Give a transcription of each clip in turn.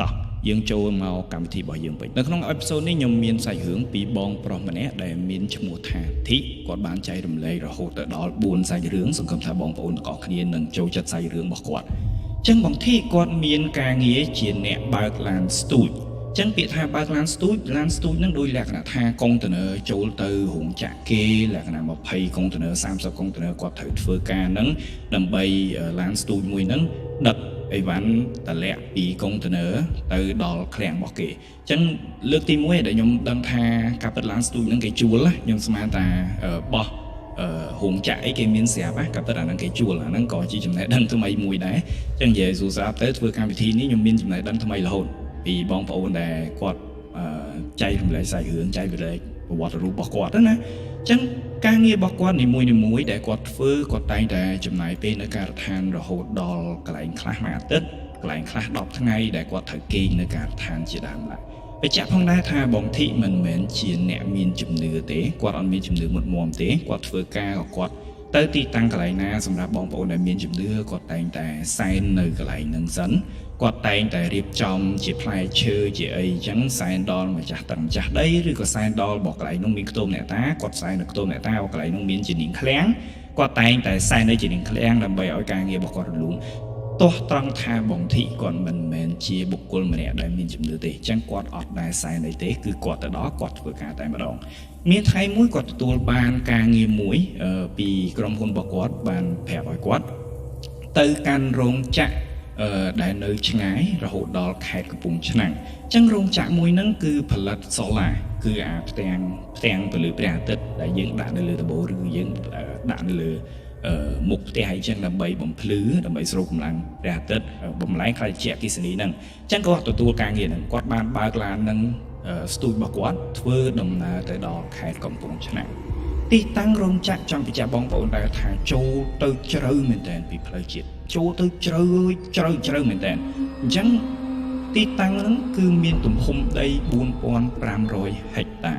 តោះយើងចូលមកកម្មវិធីរបស់យើងវិញនៅក្នុង episode នេះខ្ញុំមានសាច់រឿងពីបងប្រុសម្នាក់ដែលមានឈ្មោះថាធីគាត់បានចែករំលែករហូតទៅដល់4សាច់រឿងសង្ឃឹមថាបងប្អូនទាំងអស់គ្នានឹងចូលចិត្តសាច់រឿងរបស់គាត់ចឹងបងធីគាត់មានការងារជាអ្នកបើកឡានស្ទូចចឹងពាក្យថាបើកឡានស្ទូចឡានស្ទូចហ្នឹងដោយលក្ខណៈថាកុងតឺន័រចូលទៅរោងចក្រគេលក្ខណៈ20កុងតឺន័រ30កុងតឺន័រគាត់ត្រូវធ្វើការហ្នឹងដើម្បីឡានស្ទូចមួយហ្នឹងដឹកអីវ៉ាន់តម្លាក់ពីកុងតឺន័រទៅដល់ឃ្លាំងរបស់គេអញ្ចឹងលើកទី1ដែលខ្ញុំដឹងថាការពិតឡានស្ទូចហ្នឹងគេជួលខ្ញុំស្មានថាបោះរោងចក្រអីគេមានស្រាប់ណាការពិតអាហ្នឹងគេជួលអាហ្នឹងក៏ជាចំណេះដឹងថ្មីមួយដែរអញ្ចឹងនិយាយសួរស្រាប់ទៅធ្វើកម្មវិធីនេះខ្ញុំមានចំណេះដឹងថ្មីរហូតពីបងប្អូនដែលគាត់ចែករំលែកសាច់រឿងចែករំលែកប្រវត្តិរូបរបស់គាត់ណាអញ្ចឹងការងាររបស់គាត់នីមួយៗដែលគាត់ធ្វើគាត់តែងតែចំណាយពេលនៅការដ្ឋានរហូតដល់កន្លែងខ្លះមួយអាទិត្យកន្លែងខ្លះ10ថ្ងៃដែលគាត់ត្រូវគេងនៅការដ្ឋានជាដើមឡើយបញ្ជាក់ផងដែរថាបងធីមិនមែនជាអ្នកមានជំនឿទេគាត់អត់មានជំនឿមុតមមទេគាត់ធ្វើការក៏គាត់ទៅទីតាំងកន្លែងណាសម្រាប់បងប្អូនដែលមានជំនឿគាត់តែងតែសែននៅកន្លែងហ្នឹងសិនគាត់តែងតែរៀបចំជាផ្លែឈើជាអីអញ្ចឹងសែនដល់ម្ចាស់ទឹកម្ចាស់ដីឬក៏សែនដល់របស់កន្លែងនោះមានខ្ទមអ្នកតាគាត់សែននៅខ្ទមអ្នកតាកន្លែងនោះមានជានាងឃ្លាំងគាត់តែងតែសែននៅជានាងឃ្លាំងដើម្បីឲ្យការងាររបស់គាត់រលូនទោះត្រង់ថាបងធីគាត់មិនមែនជាបុគ្គលម្នាក់ដែលមានជំនឿទេអញ្ចឹងគាត់អត់ដែលសែនអីទេគឺគាត់ទៅដល់គាត់ធ្វើការតែម្ដងមានថ្ងៃមួយគាត់ទទួលបានការងារមួយពីក្រុមហ៊ុនរបស់គាត់បានប្រាប់ឲ្យគាត់ទៅកាន់រោងចក្រដែលនៅឆ្ងាយរហូតដល់ខេត្តកំពង់ឆ្នាំងអញ្ចឹងរោងចក្រមួយហ្នឹងគឺផលិតសូឡាគឺអាផ្ទាំងផ្ទាំងពន្លឺព្រះអាទិត្យដែលយើងដាក់នៅលើដំបូលឬយើងដាក់នៅលើមុខផ្ទះអីចឹងដើម្បីបំភ្លឺដើម្បីស្រូបកម្លាំងព្រះអាទិត្យបំលែងខ្លាយជាអគ្គិសនីហ្នឹងអញ្ចឹងគាត់ទទួលការងារហ្នឹងគាត់បានបើកឡានហ្នឹងស្ទូចរបស់គាត់ធ្វើដំណើរទៅដល់ខេត្តកំពង់ឆ្នាំងទីតាំងរោងចក្រចង់បញ្ជាក់បងប្អូនដែរថាចូលទៅជ្រៅមែនតើពីផ្លូវជាតិចូលទៅជ្រៅជ្រៅជ្រៅមែនតើអញ្ចឹងទីតាំងហ្នឹងគឺមានទំហំដី4500ហិកតា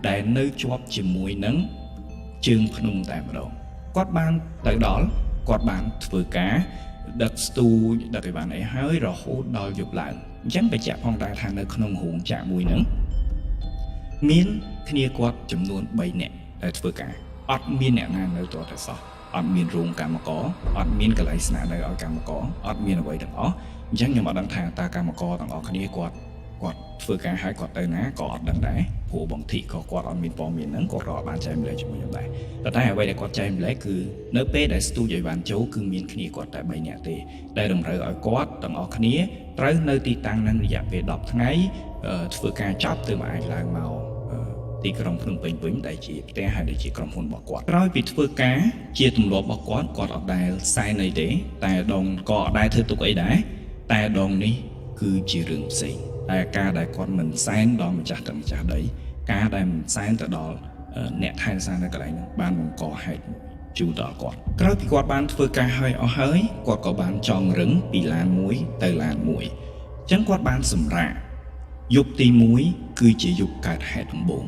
ដែលនៅជាប់ជាមួយនឹងជើងភ្នំតែម្ដងគាត់បានទៅដល់គាត់បានធ្វើការដឹកស្ទូចដឹកអីបានអីហើយរហូតដល់យប់ឡើងអញ្ចឹងបញ្ជាក់ផងដែរថានៅក្នុងរោងចក្រមួយហ្នឹងមានគ្នាគាត់ចំនួន3នាក់ដែលធ្វើការអត់មានអ្នកណានៅទាល់តែសោះអត់មានរោងកម្មករអត់មានកន្លែងស្នាក់នៅឲ្យកម្មករអត់មានអ្វីទាំងអស់អញ្ចឹងខ្ញុំអត់ដឹងថាតើកម្មករទាំងអស់គ្នាគាត់គាត់ធ្វើការឲ្យគាត់ទៅណាក៏អត់ដឹងដែរព្រោះបងធីក៏គាត់អត់មានព័ត៌មានហ្នឹងគាត់ក៏អត់បានចែករំលែកជាមួយខ្ញុំដែរប៉ុន្តែអ្វីដែលគាត់ចែករំលែកគឺនៅពេលដែលស្ទូចឲ្យបានចូលគឺមានគ្នាគាត់តែ3នាក់ទេដែលតម្រូវឲ្យគាត់ទាំងអស់គ្នាត្រូវនៅទីតាំងហ្នឹងរយៈពេល10ថ្ងៃធ្វើការចប់ទើបអាចឡើងមកទីក្រុងភ្នំពេញវិញដែលជាផ្ទះហើយដែលជាក្រុមហ៊ុនរបស់គាត់ក្រោយពីធ្វើការជាទម្លាប់របស់គាត់គាត់អត់ដែលសែនអីទេតែដងក៏អត់ដែលធ្វើទុកអីដែរតែដងនេះគឺជារឿងផ្សេងតែការដែលគាត់មិនសែនដល់ម្ចាស់ទឹកម្ចាស់ដីការដែលមិនសែនទៅដល់អ្នកថែរក្សានៅកន្លែងហ្នឹងបានបង្កហេតុមួយជូនដល់គាត់ក្រោយពីគាត់បានធ្វើការហើយអស់ហើយគាត់ក៏បានចងរឹងពីឡានមួយទៅឡានមួយអញ្ចឹងគាត់បានសម្រាកយប់ទី1គឺជាយប់កើតហេតុដំបូង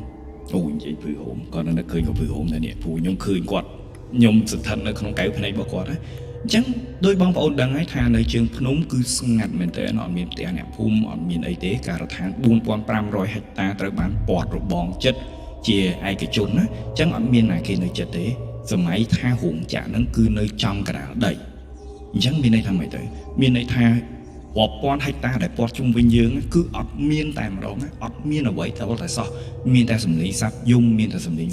អូនិយាយព្រឺហូមគាត់នៅឃើញក៏ព្រឺហូមដែរនេះព្រោះខ្ញុំឃើញគាត់ខ្ញុំស្ថិតនៅក្នុងកែវភ្នែករបស់គាត់ណាអញ្ចឹងដោយបងប្អូនដឹងហើយថានៅជើងភ្នំគឺស្ងាត់មែនទែនអត់មានផ្ទះអ្នកភូមិអត់មានអីទេការដ្ឋាន4500ហិកតាត្រូវបានព័ទ្ធរបងចិត្តជាឯកជនណាអញ្ចឹងអត់មានណាគេនៅចិត្តទេសម័យថារោងចក្រហ្នឹងគឺនៅចំកណ្ដាលដីអញ្ចឹងមានន័យថាម៉េចទៅមានន័យថារាប់ពាន់ហិកតាដែលព័ទ្ធជុំវិញយើងគឺអត់មានតែម្ដងអត់មានអ្វីទៅតែសោះមានតែសំឡេងសត្វយំមានតែសំឡេង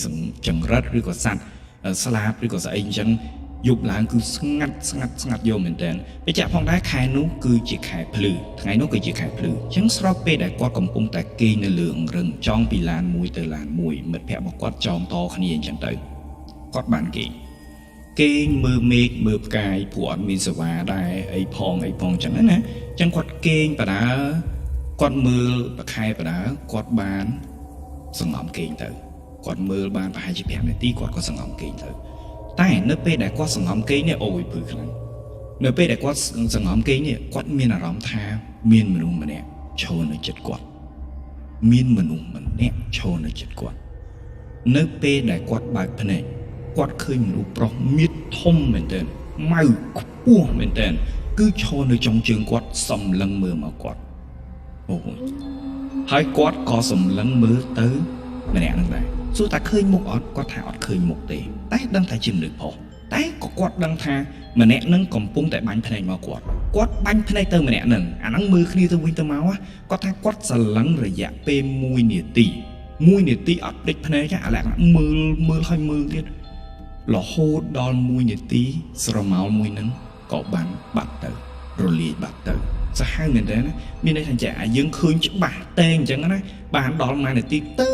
ចង្រិតឬក៏សត្វស្លាបឬក៏ស្អីអញ្ចឹងយប់ឡើងគឺស្ងាត់ស្ងាត់ស្ងាត់យកមែនតើបញ្ជាក់ផងដែរខែនោះគឺជាខែភ្លឺថ្ងៃនោះគឺជាខែភ្លឺអញ្ចឹងស្របពេលដែលគាត់កំពុងតែគេងនៅលើអង្រឹងចងពីឡានមួយទៅឡានមួយមិត្តភ័ក្តិរបស់គាត់ចងតគ្នាអញ្ចឹងទៅគាត់បានគេងគេងមើលមេឃមើលផ្កាយព្រោះអត់មានសេវាដែរអីផងអីផងអញ្ចឹងណាអញ្ចឹងគាត់គេងបដាគាត់មើលប្រខែបដាគាត់បានសងំគេងទៅគាត់មើលបានប្រហែលជា5នាទីគាត់ក៏សងំគេងទៅតែនៅពេលដែលគាត់សងំគេងនេះអូយព្រឺខ្លាំងនៅពេលដែលគាត់សងំគេងនេះគាត់មានអារម្មណ៍ថាមានមនុស្សម្នាក់ឈរនៅចិត្តគាត់មានមនុស្សម្នាក់ឈរនៅចិត្តគាត់នៅពេលដែលគាត់បើកភ្នែកគាត់ឃើញមនុស្សប្រុសមៀតធំមែនទែនម៉ៅខ្ពស់មែនទែនគឺឈរនៅចុងជើងគាត់សំឡឹងមើលមកគាត់ អូយហើយគាត់ក៏សម្លឹងមើលទៅម្នាក់ហ្នឹងដែរសួរតែឃើញមុខអត់គាត់ថាអត់ឃើញមុខទេតែដឹងថាជាមនុស្សប្រុសតែក៏គាត់ដឹងថាម្នាក់ហ្នឹងកំពុងតែបាញ់ភ្នែកមកគាត់គាត់បាញ់ភ្នែកទៅម្នាក់ហ្នឹងអាហ្នឹងមើលគ្នាទៅវិញទៅមកគាត់ថាគាត់ស្រឡឹងរយៈពេល1នាទី1នាទីអត់ភ្លេចភ្នែកអាលក្ខណៈមើលមើលហើយមើលទៀតរហូតដល់1នាទីស្រមោលមួយហ្នឹងក៏បានបាត់ទៅរលាយបាត់ទៅសាហាវមែនតើណាមានន័យថាចាយើងឃើញច្បាស់តែអញ្ចឹងណាបានដល់1នាទីទៅ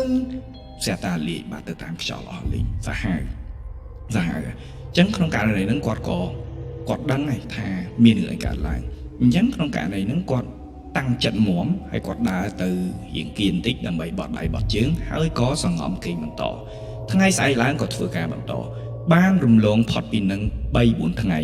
ស្រាប់តែលាយបាត់ទៅតាមខ្យល់អស់លេងសាហាវសាហាវអញ្ចឹងក្នុងករណីហ្នឹងគាត់ក៏គាត់ដឹងហើយថាមានរឿងអីកើតឡើងអញ្ចឹងក្នុងករណីហ្នឹងគាត់តាំងចិត្តមុំហើយគាត់ដើរទៅរៀងគៀនបន្តិចដើម្បីបត់ដៃបត់ជើងហើយក៏សងំគេងបន្តថ្ងៃស្អែកឡើងក៏ធ្វើការបន្តបានរំលងផុតពីនឹង3 4ថ្ងៃ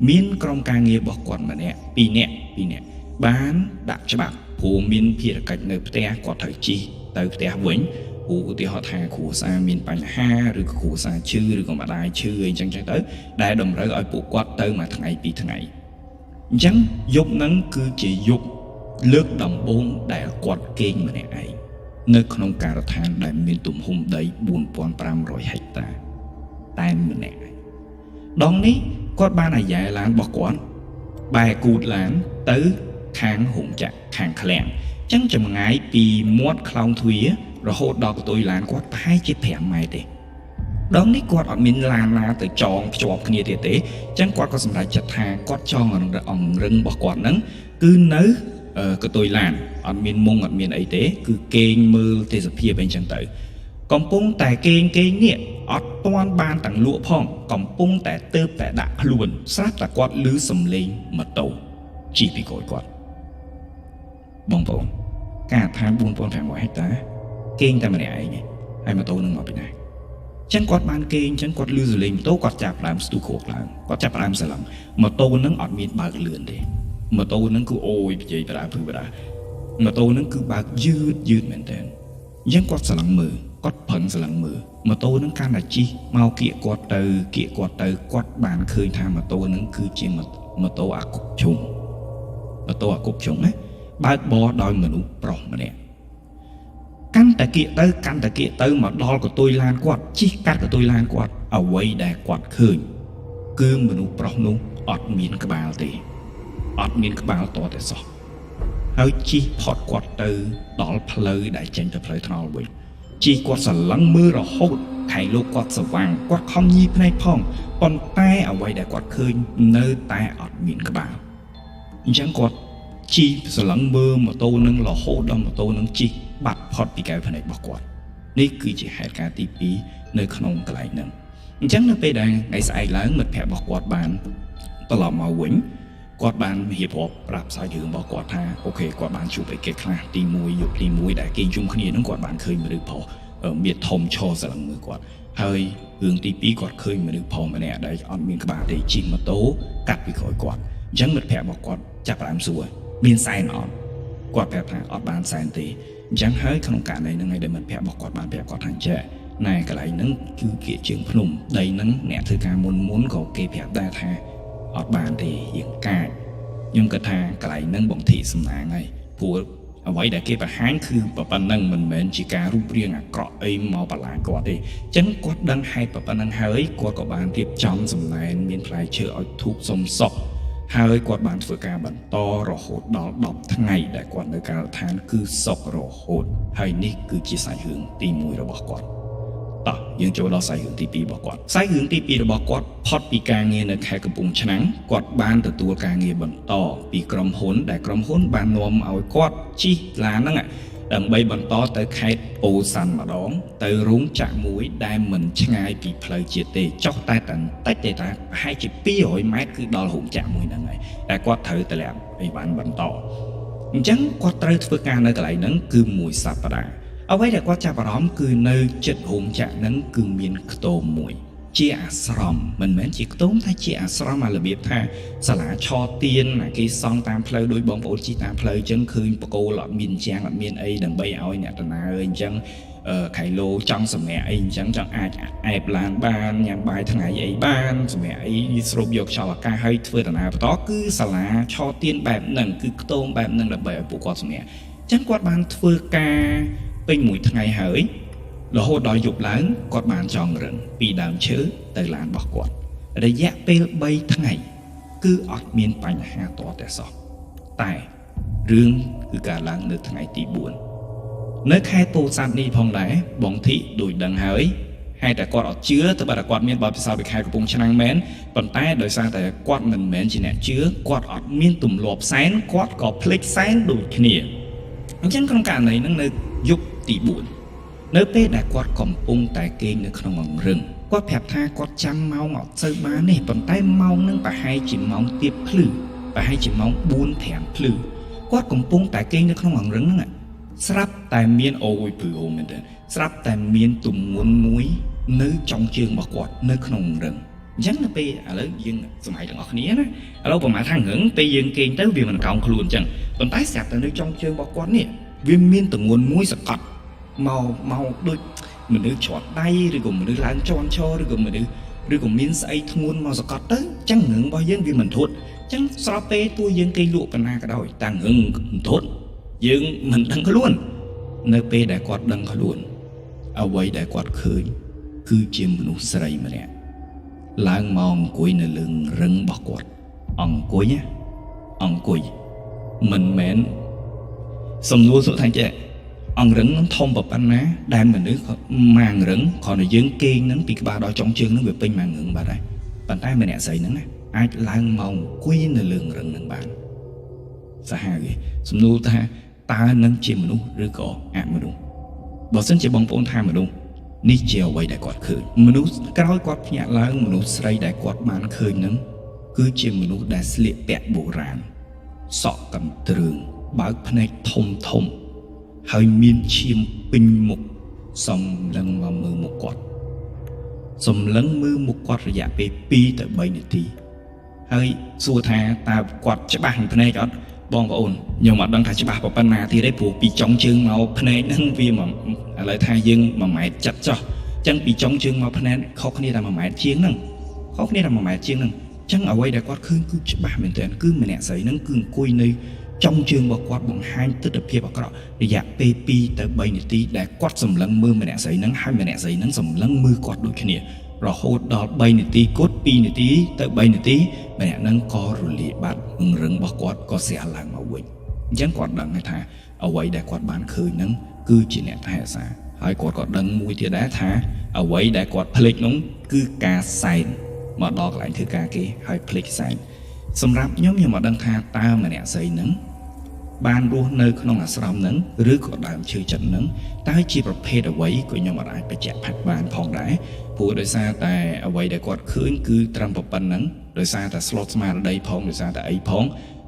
មានក្រុមការងាររបស់គាត់ម្នាក់2នាក់2នាក់បានដាក់ច្បាប់ព្រោះមានភារកិច្ចនៅផ្ទះគាត់ត្រូវជិះទៅផ្ទះវិញព្រោះឧទាហរណ៍ថាគ្រួសារមានបញ្ហាឬក៏គ្រួសារឈឺឬក៏ម្ដាយឈឺអីចឹងចឹងទៅដែលតម្រូវឲ្យពួកគាត់ទៅមួយថ្ងៃពីរថ្ងៃអញ្ចឹងយប់ហ្នឹងគឺជាយប់លើកដំបូងដែលគាត់គេងម្នាក់ឯងនៅក្នុងការដ្ឋានដែលមានទំហំដី4500ហិកតាតែម្នាក់ឯងដងនេះគាត់បានអាយ៉ែឡានរបស់គាត់បែរគូតឡានទៅខាងរោងចក្រខាងឃ្លាំងអញ្ចឹងចម្ងាយពីមាត់ខ្លោងទ្វាររហូតដល់កន្ទុយឡានគាត់ប្រហែលជា5ម៉ែត្រទេដងនេះគាត់អត់មានឡានណាទៅចងភ្ជាប់គ្នាទៀតទេអញ្ចឹងគាត់ក៏សម្រេចចិត្តថាគាត់ចងអង្រឹងរបស់គាត់ហ្នឹងគឺនៅកន្ទុយឡានអត់មានមុងអត់មានអីទេគឺគេងមើលទេសភាពអីចឹងទៅកំពុងតែគេងគេងនេះអត់ទាន់បានទាំងលក់ផងកំពុងតែទៅតែដាក់ខ្លួនស្រាប់តែគាត់ឮសំឡេងម៉ូតូជិះពីក្រោយគាត់បងប្អូនការដ្ឋាន4500ហិកតាគេងតែម្នាក់ឯងហើយម៉ូតូនឹងមកពីណាចឹងគាត់បានគេងចឹងគាត់ឮសំឡេងម៉ូតូគាត់ចាប់ដើមស្ទុះគ្រកឡើងគាត់ចាប់ដើមស្រឡឹងម៉ូតូនឹងអត់មានបើកលឿនទេម៉ូតូនឹងគឺអូយនិយាយបដាភឺបដាម៉ូតូនឹងគឺបើកយឺតយឺតមែនតើអញ្ចឹងគាត់ស្រឡឹងមើលគាត់ប្រឹងស្រឡឹងមើលម៉ូតូនឹងកាន់តែជិះមកគៀកគាត់ទៅគៀកគាត់ទៅគាត់បានឃើញថាម៉ូតូនឹងគឺជាម៉ូតូអាគុកជុំម៉ូតូអាគុកជុំណាបើកបរដោយមនុស្សប្រុសម្នាក់កាន់តែគៀកទៅកាន់តែគៀកទៅមកដល់កន្ទុយឡានគាត់ជិះកាត់កន្ទុយឡានគាត់អ្វីដែលគាត់ឃើញគឺមនុស្សប្រុសនោះអត់មានក្បាលទេអត់មានក្បាលតតែសោះហើយជិះផុតគាត់ទៅដល់ផ្លូវដែលចេញទៅផ្លូវថ្នល់វិញជិះគាត់ស្រឡឹងមើលរហូតខែលោកគាត់ស្វាងគាត់ខំញីភ្នែកផងប៉ុន្តែអ្វីដែលគាត់ឃើញនៅតែអត់មានក្បាលអញ្ចឹងគាត់ជិះស្រឡឹងមើលម៉ូតូនឹងរហូតដល់ម៉ូតូនឹងជិះបាត់ផុតពីកែវភ្នែករបស់គាត់នេះគឺជាហេតុការណ៍ទី2នៅក្នុងកន្លែងហ្នឹងអញ្ចឹងនៅពេលដែលថ្ងៃស្អែកឡើងមិត្តភ័ក្តិរបស់គាត់បានត្រឡប់មកវិញគាត់បានរៀបរាប់ប្រាប់សាច់រឿងរបស់គាត់ថាOK គាត់បានជួបអីគេខ្លះទី1យប់ទី1ដែលគេជុំគ្នាហ្នឹងគាត់បានឃើញមនុស្សប្រុសមានធំឈរស្រឡឹងមើលគាត់ហើយរឿងទី2គាត់ឃើញមនុស្សប្រុសម្នាក់ដែលអត់មានក្បាលទេជិះម៉ូតូកាត់ពីក្រោយគាត់អញ្ចឹងមិត្តភ័ក្តិរបស់គាត់ចាប់ផ្ដើមសួរមានសែនអត់គាត់ប្រាប់ថាអត់បានសែនទេអញ្ចឹងហើយក្នុងករណីហ្នឹងឯងដែលមិត្តភ័ក្តិរបស់គាត់បានប្រាប់គាត់ថាចេះណែកន្លែងហ្នឹងគឺគៀកជើងភ្នំដីហ្នឹងអ្នកធ្វើការមុនមុនក៏គេប្រាប់ដែរថាអត់បានទេរៀងកាចខ្ញុំគិតថាកន្លែងហ្នឹងបងធីសំណាងហើយព្រោះអ្វីដែលគេបង្ហាញគឺប៉ុណ្ណឹងមិនមែនជាការរូបរាងអាក្រក់អីមកបន្លាចគាត់ទេអញ្ចឹងគាត់ដឹងហេតុប៉ុណ្ណឹងហើយគាត់ក៏បានរៀបចំសំណែនមានផ្លែឈើឲ្យធូបសុំសុកហើយគាត់បានធ្វើការបន្តរហូតដល់10ថ្ងៃដែលគាត់នៅការដ្ឋានគឺសុករហូតហើយនេះគឺជាសាច់រឿងទី1របស់គាត់តោះយើងចូលដល់សាច់រឿងទី2របស់គាត់សាច់រឿងទី2របស់គាត់ផុតពីការងារនៅខេត្តកំពង់ឆ្នាំងគាត់បានទទួលការងារបន្តពីក្រុមហ៊ុនដែលក្រុមហ៊ុនបាននាំឲ្យគាត់ជិះឡានហ្នឹងដើម្បីបន្តទៅខេត្តពោធិ៍សាត់ម្ដងទៅរោងចក្រមួយដែលមិនឆ្ងាយពីផ្លូវជាតិទេចុះតែតន្តិចទេតាប្រហែលជា200ម៉ែត្រគឺដល់រោងចក្រមួយហ្នឹងហើយតែគាត់ត្រូវតម្លាក់អីវ៉ាន់បន្តអញ្ចឹងគាត់ត្រូវធ្វើការនៅកន្លែងហ្នឹងគឺមួយសប្តាហ៍អ្វីដែលគាត់ចាប់អារម្មណ៍គឺនៅចិត្តរោងចក្រហ្នឹងគឺមានខ្ទមមួយជាអាស្រមមិនមែនជាខ្ទមតែជាអាស្រមអារបៀបថាសាលាឆទៀនអាគេសង់តាមផ្លូវដោយបងប្អូនជិះតាមផ្លូវអញ្ចឹងឃើញបកគោលអត់មានជាងអត់មានអីដើម្បីឲ្យអ្នកដំណើរអញ្ចឹងខៃឡូចង់សម្រាប់អីអញ្ចឹងចង់អាចអែបឡានបានញ៉ាំបាយថ្ងៃអីបានសម្រាប់អីស្រូបយកខ្យល់អាកាសហើយធ្វើដំណើរបន្តគឺសាលាឆទៀនបែបហ្នឹងគឺខ្ទមបែបហ្នឹងដើម្បីឲ្យពួកគាត់សម្រាប់ ចឹងគាត់បានធ្វើការពេញមួយថ្ងៃហើយរហូតដល់យប់ឡើងគាត់បានចងរឹងពីដើមឈើទៅឡានរបស់គាត់រយៈពេល3ថ្ងៃគឺអត់មានបញ្ហាតតែសោះតែរឿងគឺការឡើងនៅថ្ងៃទី4នៅខេត្តពោធិ៍សាត់នេះផងដែរបងធីដូចដឹងហើយហេតុតែគាត់អត់ជឿត្បិតតែគាត់មានបទពិសោធន៍ពីខេត្តកំពង់ឆ្នាំងមែនប៉ុន្តែដោយសារតែគាត់មិនមែនជាអ្នកជឿគាត់អត់មានទម្លាប់សែនគាត់ក៏ភ្លេចសែនដូចគ្នាអញ្ចឹងក្នុងករណីហ្នឹងនៅយប់ទី4នៅពេលដែលគាត់កំពុងតែគេងនៅក្នុងអង្រឹងគាត់ប្រាប់ថាគាត់ចាំម៉ោងអត់សូវបានទេប៉ុន្តែម៉ោងហ្នឹងប្រហែលជាម៉ោងទៀបភ្លឺប្រហែលជាម៉ោង4 5ភ្លឺគាត់កំពុងតែគេងនៅក្នុងអង្រឹងហ្នឹងស្រាប់តែមានអូយព្រឺហូមែនទែនស្រាប់តែមានទម្ងន់មួយនៅចុងជើងរបស់គាត់នៅក្នុងអង្រឹងអញ្ចឹងនៅពេលឥឡូវយើងសម័យទាំងអស់គ្នាណាឥឡូវប្រហែលថាងឹងពេលយើងគេងទៅវាមិនកោងខ្លួនអញ្ចឹងប៉ុន្តែស្រាប់តែនៅចុងជើងរបស់គាត់នេះវាមានទម្ងន់មួយសកត់មកមកដូចមនុស្សច្រត់ដៃឬក៏មនុស្សឡើងជន់ឈរឬក៏មនុស្សឬក៏មានស្អីធ្ងន់មកសកត់ទៅអញ្ចឹងងឹងរបស់យើងវាមិនធត់អញ្ចឹងស្របពេលទួយើងគេងលក់ប៉ុណ្ណាក៏ដោយតែងឹងមិនធត់យើងមិនដឹងខ្លួននៅពេលដែលគាត់ដឹងខ្លួនអ្វីដែលគាត់ឃើញគឺជាមនុស្សស្រីម្នាក់ឡើងមកអង្គុយនៅលើរឹងរបស់គាត់អង្គុយណាអង្គុយមិនមែនសំណួរសួរថាចេះអង្រឹងនឹងធំប៉ុណ្ណាដែលមនុស្សមួយអង្រឹងគ្រាន់តែយើងគេងហ្នឹងពីក្បាលដល់ចុងជើងហ្នឹងវាពេញមួយអង្រឹងបាត់ហើយប៉ុន្តែម្នាក់ស្រីហ្នឹងណាអាចឡើងមកអង្គុយនៅលើអង្រឹងហ្នឹងបានសាហាវទេសំណួរថាតើនឹងជាមនុស្សឬក៏អមនុស្សបើសិនជាបងប្អូនថាមនុស្សនេះជាអ្វីដែលគាត់ឃើញមនុស្សក្រោយគាត់ភ្ញាក់ឡើងមនុស្សស្រីដែលគាត់បានឃើញហ្នឹងគឺជាមនុស្សដែលស្លៀកពាក់បុរាណសក់កន្ទ្រឿងបើកភ្នែកធំធំហើយមានឈាមពេញមុខសំលឹងមកមើលមុខគាត់សំលឹងមើលមុខគាត់រយៈពេល2ទៅ3នាទីហើយសួរថាតើគាត់ច្បាស់នឹងភ្នែកអត់បងប្អូនខ្ញុំអត់ដឹងថាច្បាស់ប៉ុណ្ណាទៀតទេព្រោះពីចុងជើងមកភ្នែកហ្នឹងវាឥឡូវថាយើង1ម៉ែត្រចិត្តចុះអញ្ចឹងពីចុងជើងមកភ្នែកខុសគ្នាតែ1ម៉ែត្រជាងហ្នឹងខុសគ្នាតែ1ម៉ែត្រជាងហ្នឹងអញ្ចឹងអ្វីដែលគាត់ឃើញគឺច្បាស់មែនទែនគឺម្នាក់ស្រីហ្នឹងគឺអង្គុយនៅចុងជើងរបស់គាត់បង្ហាញទិដ្ឋភាពអាក្រក់រយៈពេល2ទៅ3នាទីដែលគាត់សម្លឹងមើលម្នាក់ស្រីហ្នឹងហើយម្នាក់ស្រីហ្នឹងសម្លឹងមើលគាត់ដូចគ្នារហូតដល់3នាទីគត់2នាទីទៅ3នាទីម្នាក់ហ្នឹងក៏រលាយបាត់រឹងរបស់គាត់ក៏ស្រាលឡើងមកវិញអញ្ចឹងគាត់ដឹងថាអ្វីដែលគាត់បានឃើញហ្នឹងគឺជាអ្នកថែរក្សាហើយគាត់ក៏ដឹងមួយទៀតដែរថាអ្វីដែលគាត់ភ្លេចនោះគឺការសែនមកដល់កន្លែងធ្វើការគេហើយភ្លេចសែនសម្រាប់ខ្ញុំខ្ញុំអត់ដឹងថាតើម្នាក់ស្រីហ្នឹងបានរស់នៅក្នុងអាស្រមហ្នឹងឬក៏ដើមឈើចិត្តហ្នឹងតើជាប្រភេទអ្វីក៏ខ្ញុំអត់អាចបញ្ជាក់ផាត់បានផងដែរព្រោះដោយសារតែអ្វីដែលគាត់ឃើញគឺត្រឹមប៉ុណ្្នឹងដោយសារតែស្លុតស្មារតីផងដោយសារតែអីផង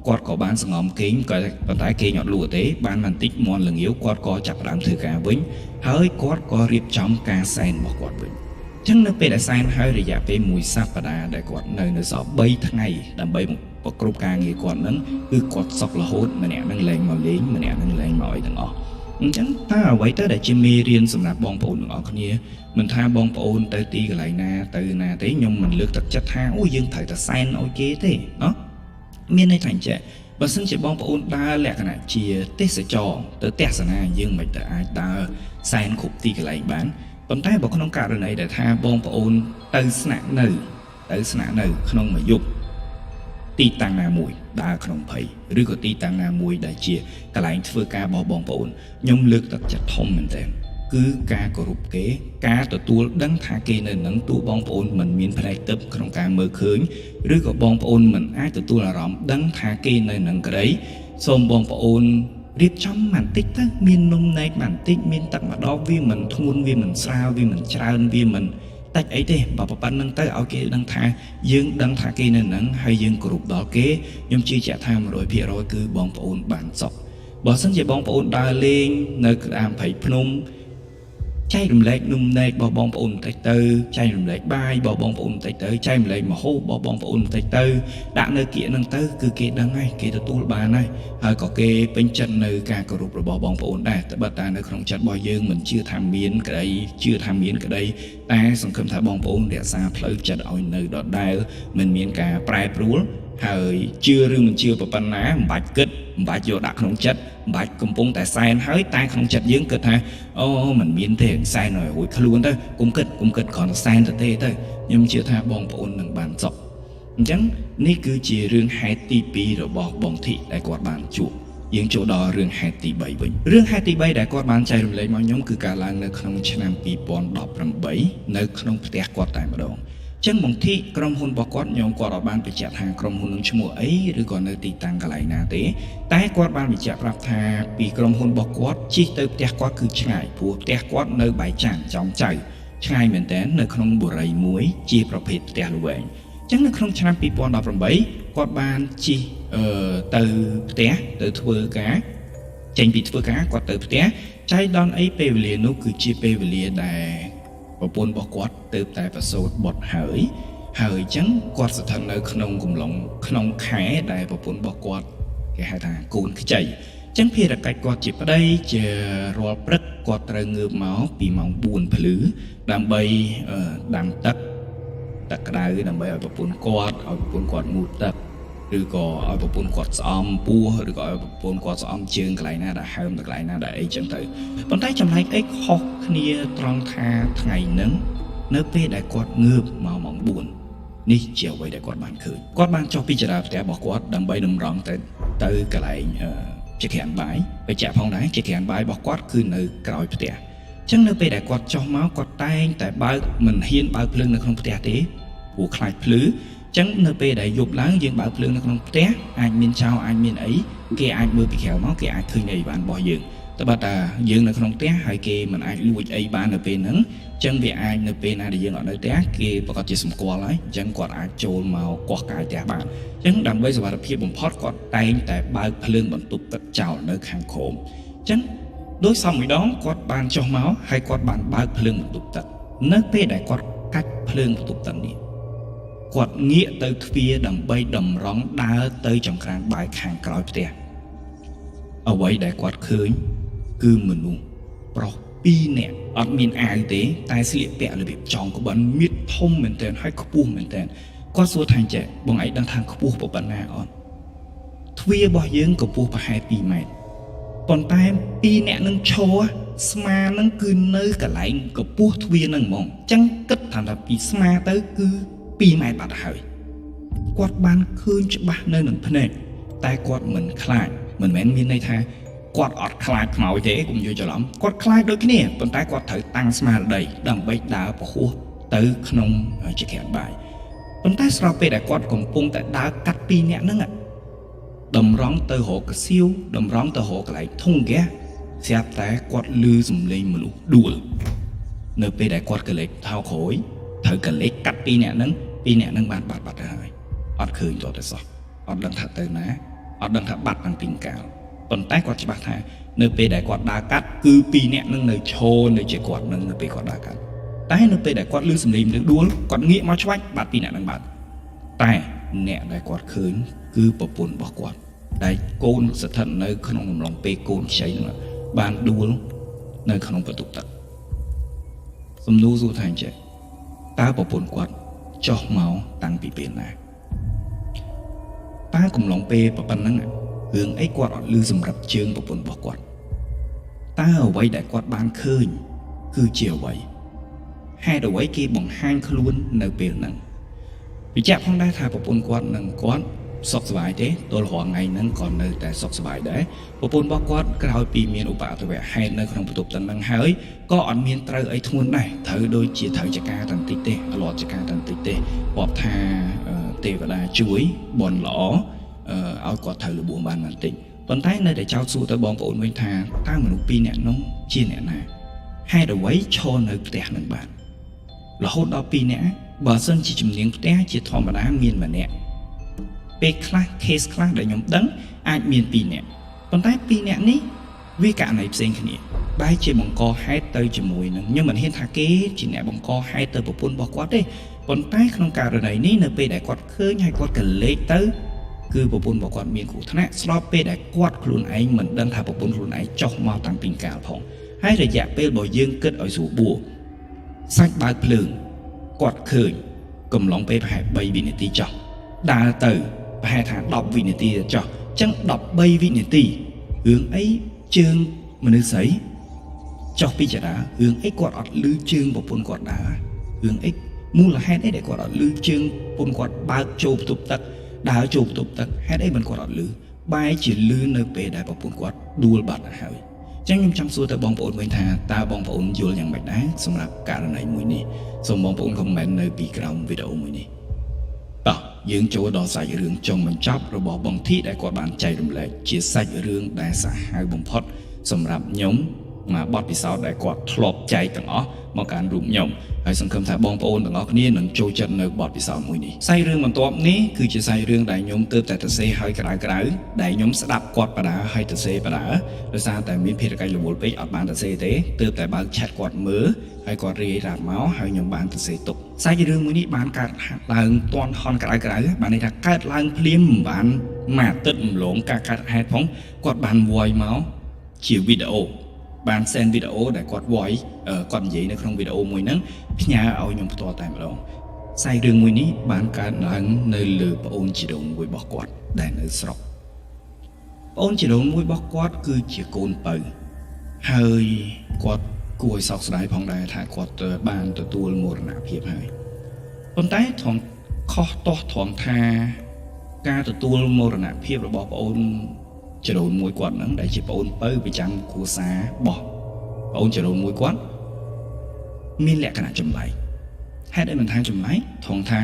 គាត់ក៏បានសងំគេងក៏ប៉ុន្តែគេងអត់លក់ទេបានបន្តិចមន់ល្ងាវគាត់ក៏ចាប់ផ្ដើមធ្វើការវិញហើយគាត់ក៏រៀបចំការសែនរបស់គាត់វិញអញ្ចឹងនៅពេលដែលសែនហើយរយៈពេលមួយសប្តាហ៍ដែលគាត់នៅសល់3ថ្ងៃដើម្បីប្រគ្រប់ការងារគាត់ហ្នឹងគឺគាត់សុករហូតម្នាក់ហ្នឹងលែងមកលេងម្នាក់ហ្នឹងលែងមកអីទាំងអស់អញ្ចឹងតើអ្វីទៅដែលជាមេរៀនសម្រាប់បងប្អូនទាំងអស់គ្នាមិនថាបងប្អូនទៅទីកន្លែងណាទៅណាទេខ្ញុំមិនលើកទឹកចិត្តថាអូយើងត្រូវតែសែនឲ្យគេទេណោះមានន័យថាអញ្ចឹងបើសិនជាបងប្អូនដើរលក្ខណៈជាទេសចរទៅទស្សនាយើងមិនទៅអាចដើរសែនគ្រប់ទីកន្លែងបានប៉ុន្តែបើក្នុងករណីដែលថាបងប្អូនទៅស្នាក់នៅក្នុងមួយយប់ទីតាំងណាមួយដើរក្នុងភ័យឬក៏ទីតាំងណាមួយដែលជាកន្លែងធ្វើការរបស់បងប្អូនខ្ញុំលើកទឹកចិត្តធំមែនទែនគឺការគោរពគេការទទួលដឹងថាគេនៅនឹងទោះបងប្អូនមិនមានផ្នែកទឹកក្នុងការមើលឃើញឬក៏បងប្អូនមិនអាចទទួលអារម្មណ៍ដឹងថាគេនៅនឹងក្តីសូមបងប្អូនរៀបចំបន្តិចទៅមាននំនែកបន្តិចមានទឹកម្ដងវាមិនធ្ងន់វាមិនស្រាលវាមិនច្រើនវាមិនតិចអីទេបើប៉ុណ្្នឹងទៅឲ្យគេដឹងថាយើងដឹងថាគេនៅនឹងហើយយើងគោរពដល់គេខ្ញុំជឿជាក់ថា100%គឺបងប្អូនបានសុខបើសិនជាបងប្អូនដើរលេងនៅតាមព្រៃភ្នំចែករំលែកនំនែករបស់បងប្អូនបន្តិចទៅចែករំលែកបាយរបស់បងប្អូនបន្តិចទៅចែករំលែកម្ហូបរបស់បងប្អូនបន្តិចទៅដាក់នៅគៀកហ្នឹងទៅគឺគេដឹងហើយគេទទួលបានហើយហើយក៏គេពេញចិត្តនៅការគោរពរបស់បងប្អូនដែរតែបើតានៅក្នុងចិត្តរបស់យើងមិនជឿថាមានក្តីជឿថាមានក្តីតែសង្ឃឹមថាបងប្អូនរក្សាផ្លូវចិត្តឲ្យនៅដដែលមិនមានការប្រែប្រួល ហើយជឿឬមិនជឿប៉ុណ្ណាមិនបាច់គិតមិនបាច់យកដាក់ក្នុងចិត្តមិនបាច់កំពុងតែសែនហើយតែក្នុងចិត្តយើងគិតថាអូមិនមានទេសែនឲ្យរួចខ្លួនទៅកុំគិតកុំគិតគ្រាន់តែសែនទៅទេទៅខ្ញុំជឿថាបងប្អូននឹងបានសុខអញ្ចឹងនេះគឺជារឿងហេតុទី2របស់បងធីដែលគាត់បានជួបយើងចូលដល់រឿងហេតុទី3វិញរឿងហេតុទី3ដែលគាត់បានចែករំលែកមកខ្ញុំគឺការឡើងនៅក្នុងឆ្នាំ2018នៅក្នុងផ្ទះគាត់តែម្ដងចឹងបងធីក្រុមហ៊ុនរបស់គាត់ខ្ញុំគាត់អត់បានបញ្ជាក់ថាក្រុមហ៊ុននឹងឈ្មោះអីឬក៏នៅទីតាំងកន្លែងណាទេតែគាត់បានបញ្ជាក់ប្រាប់ថាពីក្រុមហ៊ុនរបស់គាត់ជិះទៅផ្ទះគាត់គឺឆ្ងាយព្រោះផ្ទះគាត់នៅបែកចានចំចៅឆ្ងាយមែនតើនៅក្នុងបុរីមួយជាប្រភេទផ្ទះល្វែងចឹងនៅក្នុងឆ្នាំ2018គាត់បានជិះទៅផ្ទះទៅធ្វើការចេញពីធ្វើការគាត់ទៅផ្ទះចៃដន្យអីពេលវេលានោះគឺជាពេលវេលាដែលប្រពន្ធរបស់គាត់ទៅតែប្រសូតបុត្រហើយហើយអញ្ចឹងគាត់ស្ថិតនៅក្នុងកំឡុងក្នុងខែដែលប្រពន្ធរបស់គាត់គេហៅថាកូនខ្ចីអញ្ចឹងភារកិច្ចគាត់ជាប្តីជារាល់ព្រឹកគាត់ត្រូវងើបមកពីម៉ោង4ភ្លឺដើម្បីដាំទឹកទឹកក្តៅដើម្បីឲ្យប្រពន្ធគាត់ឲ្យប្រពន្ធគាត់ងូតទឹកឬក៏ឲ្យប្រពន្ធគាត់ស្អំពោះឬក៏ឲ្យប្រពន្ធគាត់ស្អំជើងកន្លែងណាដែលហើមទៅកន្លែងណាដែលអីចឹងទៅប៉ុន្តែចម្លែកអីខុសគ្នាត្រង់ថាថ្ងៃហ្នឹងនៅពេលដែលគាត់ងើបមកម៉ោង4នេះជាអ្វីដែលគាត់បានឃើញគាត់បានចុះពីចរាផ្ទះរបស់គាត់ដើម្បីតម្រង់ទៅទៅកន្លែងជាក្រានបាយបញ្ជាក់ផងដែរជាក្រានបាយរបស់គាត់គឺនៅក្រោយផ្ទះចឹងនៅពេលដែលគាត់ចុះមកគាត់តែងតែបើកមិនហ៊ានបើកភ្លើងនៅក្នុងផ្ទះទេព្រោះខ្លាចភ្លឺចឹងនៅពេលដែលយប់ឡើងយើងបើកភ្លើងនៅក្នុងផ្ទះអាចមានចោរអាចមានអីគេអាចមើលពីក្រៅមកគេអាចឃើញអីបានរបស់យើងតែបើតាយើងនៅក្នុងផ្ទះហើយគេមិនអាចលួចអីបាននៅពេលហ្នឹងចឹងវាអាចនៅពេលណាដែលយើងអត់នៅផ្ទះគេប្រកាសជាសម្គាល់ហើយអញ្ចឹងគាត់អាចចូលមកកោះកាយផ្ទះបានអញ្ចឹងដើម្បីសុវត្ថិភាពបំផុតគាត់តែងតែបើកភ្លើងបន្ទប់ទឹកចោលនៅខាងក្រោមអញ្ចឹងដោយសមមួយដងគាត់បានចុះមកហើយគាត់បានបើកភ្លើងបន្ទប់ទឹកនៅពេលដែលគាត់កាច់ភ្លើងបន្ទប់ទឹកនេះគាត់ងាកទៅទ្វារដើម្បីតម្រង់ដើរទៅចង្ក្រានបាយខាងក្រោយផ្ទះអ្វីដែលគាត់ឃើញគឺមនុស្សប្រុស2នាក់អត់មានអាវទេតែស្លៀកពាក់របៀបចងក្បិនមៀតធំមែនទែនហើយខ្ពស់មែនទែនគាត់សួរថាចេះបងឯងដឹងថាខ្ពស់ប៉ុណ្ណាអត់ទ្វាររបស់យើងកម្ពស់ប្រហែល2ម៉ែត្រប៉ុន្តែ2នាក់នឹងឈរស្មានឹងគឺនៅកន្លែងកម្ពស់ទ្វារនឹងហ្មងចឹងគិតថាពីស្មាទៅគឺ2ម៉ែត្របាត់ហើយគាត់បានឃើញច្បាស់នៅនឹងភ្នែកតែគាត់មិនខ្លាចមិនមែនមានន័យថាគាត់អត់ខ្លាចខ្មោចទេកុំយល់ច្រឡំគាត់ខ្លាចដូចគ្នាប៉ុន្តែគាត់ត្រូវតាំងស្មារតីដើម្បីដើរពហោះទៅក្នុងជាក្រានបាយប៉ុន្តែស្របពេលដែលគាត់កំពុងតែដើរកាត់ពីរនាក់ហ្នឹងតម្រង់ទៅរកកសៀវតម្រង់ទៅរកកន្លែងធុងហ្គាសស្រាប់តែគាត់ឮសំឡេងមនុស្សដួលនៅពេលដែលគាត់កលេចថោក្រោយត្រូវកលេចកាត់ពីរនាក់ហ្នឹងពីរនាក់ហ្នឹងបានបាត់បាត់ទៅហើយអត់ឃើញតតែសោះអត់ដឹងថាទៅណាអត់ដឹងថាបាត់តាំងពីកាលប៉ុន្តែគាត់ច្បាស់ថានៅពេលដែលគាត់ដើរកាត់គឺពីរនាក់នឹងនៅឈរនៅជាគាត់នឹងនៅពេលគាត់ដើរកាត់តែនៅពេលដែលគាត់ឮសំឡេងមនុស្សដួលគាត់ងាកមកឆ្វាច់បាត់ពីរនាក់នឹងបាត់តែអ្នកដែលគាត់ឃើញគឺប្រពន្ធរបស់គាត់ដែលកូនស្ថិតនៅក្នុងកំឡុងពេលកូនខ្ចីនឹងបានដួលនៅក្នុងបន្ទប់ទឹកសំណួរសួរថាអញ្ចឹងតើប្រពន្ធគាត់ចុះមកតាំងពីពេលណាតើកំឡុងពេលប៉ុណ្ណឹងរឿងអីគាត់អត់ឮសម្រាប់ជើងប្រពន្ធរបស់គាត់តើអ្វីដែលគាត់បានឃើញគឺជាអ្វីហេតុអ្វីគេបង្ហាញខ្លួននៅពេលហ្នឹងបញ្ជាក់ផងដែរថាប្រពន្ធគាត់និងគាត់សុខសប្បាយទេទល់រាល់ថ្ងៃហ្នឹងក៏នៅតែសុខសប្បាយដែរប្រពន្ធរបស់គាត់ក្រោយពីមានឧបទ្ទវហេតុនៅក្នុងបន្ទប់ទឹកហ្នឹងហើយក៏អត់មានត្រូវអីធ្ងន់ដែរត្រូវដូចជាត្រូវចការតាន់តិចទេអលត់ចការតាន់តិចទេរាប់ថាទេវតាជួយបនល្អឲ្យគាត់ត្រូវរបួសបានបន្តិចប៉ុន្តែនៅតែចោទសួរទៅបងប្អូនវិញថាតើមនុស្សពីរនាក់នោះជាអ្នកណាហេតុអ្វីឈរនៅផ្ទះនឹងបានរហូតដល់ពីរនាក់បើសិនជាជំនាញផ្ទះជាធម្មតាមានម្នាក់ពេលខ្លះ case ខ្លះដែលខ្ញុំដឹងអាចមាន2នាក់ប៉ុន្តែ2នាក់នេះវាករណីផ្សេងគ្នាបែរជាបង្កហេតុទៅជាមួយនឹងខ្ញុំមិនហ៊ានថាគេជាអ្នកបង្កហេតុទៅប្រពន្ធរបស់គាត់ទេប៉ុន្តែក្នុងករណីនេះនៅពេលដែលគាត់ឃើញហើយគាត់កលេចទៅគឺប្រពន្ធរបស់គាត់មានគ្រោះថ្នាក់ស្របពេលដែលគាត់ខ្លួនឯងមិនដឹងថាប្រពន្ធខ្លួនឯងចុះមកតាំងពីកាលផងហើយរយៈពេលបើយើងគិតឲ្យស្រួលបួសាច់បើកភ្លើងគាត់ឃើញកំឡុងពេលប្រហែល3វិនាទីចុះដើរទៅ ប្រហែលថា10វិនាទីទៅចុះអញ្ចឹង13វិនាទីរឿងអីជើងមនុស្សស្រីចុះពីចរារឿងអីគាត់អត់លឺជើងប្រពន្ធគាត់ដើររឿងអីមូលហេតុអីដែលគាត់អត់លឺជើងប្រពន្ធគាត់បើកចូលបន្ទប់ទឹកដើរចូលបន្ទប់ទឹកហេតុអីមិនគាត់អត់លឺបែរជាលឺនៅពេលដែលប្រពន្ធគាត់ដួលបាត់ទៅហើយចឹងខ្ញុំចង់សួរទៅបងប្អូនវិញថាតើបងប្អូនយល់យ៉ាងម៉េចដែរសម្រាប់ករណីមួយនេះសូមបងប្អូន comment នៅពីក្រោមវីដេអូមួយនេះតោះយើងចូលដល់សាច់រឿងចុងបញ្ចប់របស់បងធីដែលគាត់បានចែករំលែកជាសាច់រឿងដែលសាហាវបំផុតសម្រាប់ខ្ញុំមកបទពិសោធន៍ដែលគាត់ធ្លាប់ចែកទាំងអស់មកកាន់រូបខ្ញុំហើយសង្ឃឹមថាបងប្អូនទាំងអស់គ្នានឹងចូលចិត្តនៅបទពិសោធន៍មួយនេះសាច់រឿងបន្ទាប់នេះគឺជាសាច់រឿងដែលខ្ញុំទើបតែសរសេរឲ្យក្រៅក្រៅដែលខ្ញុំស្ដាប់គាត់បដាហើយសរសេរបដាដោយសារតែមានភារកិច្ចរវល់ពេកអត់បានសរសេរទេទើបតែបើក chat គាត់មើលហើយគាត់រាយរាប់មកហើយខ្ញុំបានសរសេរទុកសាច់រឿងមួយនេះបានកើតឡើងទាន់ហន់ក្រៅក្រៅបានន័យថាកើតឡើងភ្លាមមិនបានមួយអាទិត្យម្លងការកើតហេតុផងគាត់បានវាយមកជាវីដេអូបាន send វីដេអូដែលគាត់ voice គាត់និយាយនៅក្នុងវីដេអូមួយហ្នឹងផ្ញើឲ្យខ្ញុំផ្ទាល់តែម្ដងសាច់រឿងមួយនេះបានកើតឡើងនៅលើប្អូនជីដូនមួយរបស់គាត់ដែលនៅស្រុកប្អូនជីដូនមួយរបស់គាត់គឺជាកូនពៅហើយគាត់គួរឲ្យសោកស្ដាយផងដែរថាគាត់បានទទួលមរណភាពហើយប៉ុន្តែត្រង់ខុសទាស់ត្រង់ថាការទទួលមរណភាពរបស់ប្អូនជីដូនមួយគាត់ហ្នឹងដែលជាប្អូនពៅប្រចាំគ្រួសាររបស់ប្អូនជីដូនមួយគាត់មានលក្ខណៈចម្លែកហេតុអីមិនថាចម្លែកត្រង់ថា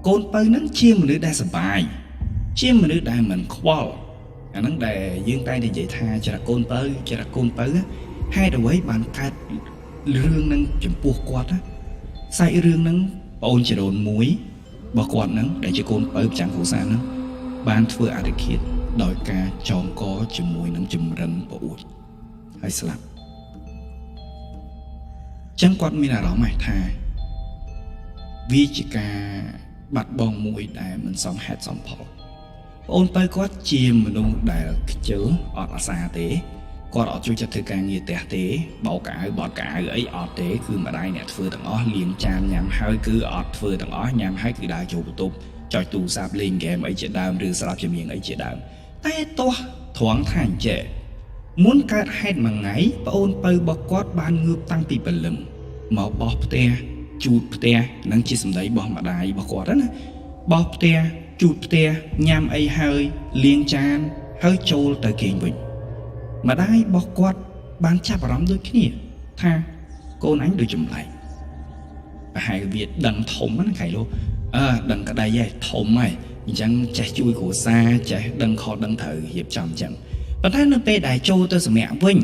កូនពៅហ្នឹងជាមនុស្សដែលសប្បាយជាមនុស្សដែលមិនខ្វល់អាហ្នឹងដែលយើងតែងតែនិយាយថាចរិតកូនពៅចរិតកូនពៅហេតុអ្វីបានកើតរឿងហ្នឹងចំពោះគាត់ណាសាច់រឿងហ្នឹងប្អូនជីដូនមួយរបស់គាត់ហ្នឹងដែលជាកូនពៅប្រចាំគ្រួសារហ្នឹងបានធ្វើអរិឃាតដោយការចងកជាមួយនឹងចម្រិនប្អួតហើយស្លាប់ចឹងគាត់មានអារម្មណ៍ថាវាជាការបាត់បង់មួយដែលមិនសមហេតុសមផលប្អូនពៅគាត់ជាមនុស្សដែលខ្ជិលអត់អាសាទេគាត់អត់ជួយចិត្តធ្វើការងារផ្ទះទេបោកកៅបត់កៅអីអត់ទេគឺម្ដាយអ្នកធ្វើទាំងអស់លាងចានញ៉ាំហើយគឺអត់ធ្វើទាំងអស់ញ៉ាំហើយគឺដើរចូលបន្ទប់ចុចទូរស័ព្ទលេងហ្គេមអីជាដើមឬស្ដាប់ចម្រៀងអីជាដើមតែទាស់ត្រង់ថាអញ្ចេះមុនកើតហេតុមួយថ្ងៃប្អូនពៅរបស់គាត់បានងើបតាំងពីព្រលឹមមកបោះផ្ទះជូតផ្ទះនឹងជាសម្ដីរបស់ម្ដាយរបស់គាត់ណាបោះផ្ទះជូតផ្ទះញ៉ាំអីហើយលាងចានហើយចូលទៅគេងវិញម្ដាយរបស់គាត់បានចាប់អារម្មណ៍ដូចគ្នាថាកូនអញដូចចម្លែកប្រហែលវាដឹងធំណាខៃលោកអើដឹងក្តីហើយធំហើយអញ្ចឹងចេះជួយគ្រួសារចេះដឹងខុសដឹងត្រូវរៀបចំអញ្ចឹងប៉ុន្តែនៅពេលដែលចូលទៅសម្រាប់វិញ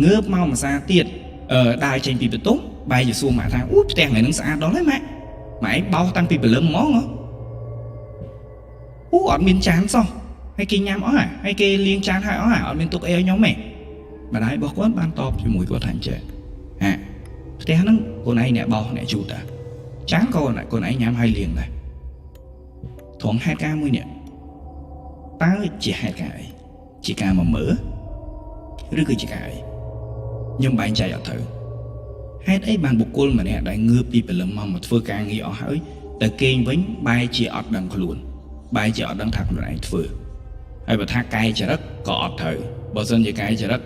ងើបមកម្សាទៀតអឺដើរចេញពីបន្ទប់បែរជាសួរម៉ាក់ថាអូផ្ទះថ្ងៃហ្នឹងស្អាតដល់ហើយម៉ាក់ម៉ែឯងបោសតាំងពីព្រលឹមហ្មងហ៎អូអត់មានចានសោះហើយគេញ៉ាំអស់ហើយគេលាងចានហើយអស់អត់មានទុកអីឲ្យខ្ញុំទេម្ដាយរបស់គាត់បានតបជាមួយគាត់ថាអញ្ចឹងហាផ្ទះហ្នឹងកូនឯងអ្នកបោសអ្នកជូតតាចានក៏កូនឯងញ៉ាំហើយលាងដែរត្រង់ហេតុការណ៍មួយនេះតើជាហេតុការណ៍អីជាការមកមើលឬគឺជាការអីខ្ញុំបែងចែកអត់ត្រូវហេតុអីបានបុគ្គលម្នាក់ដែលងើបពីព្រលឹមមកមកធ្វើការងារអស់ហើយទៅគេងវិញបែរជាអត់ដឹងខ្លួនបែរជាអត់ដឹងថាខ្លួនឯងធ្វើហើយបើថាកែចរិតក៏អត់ត្រូវបើសិនជាកែចរិត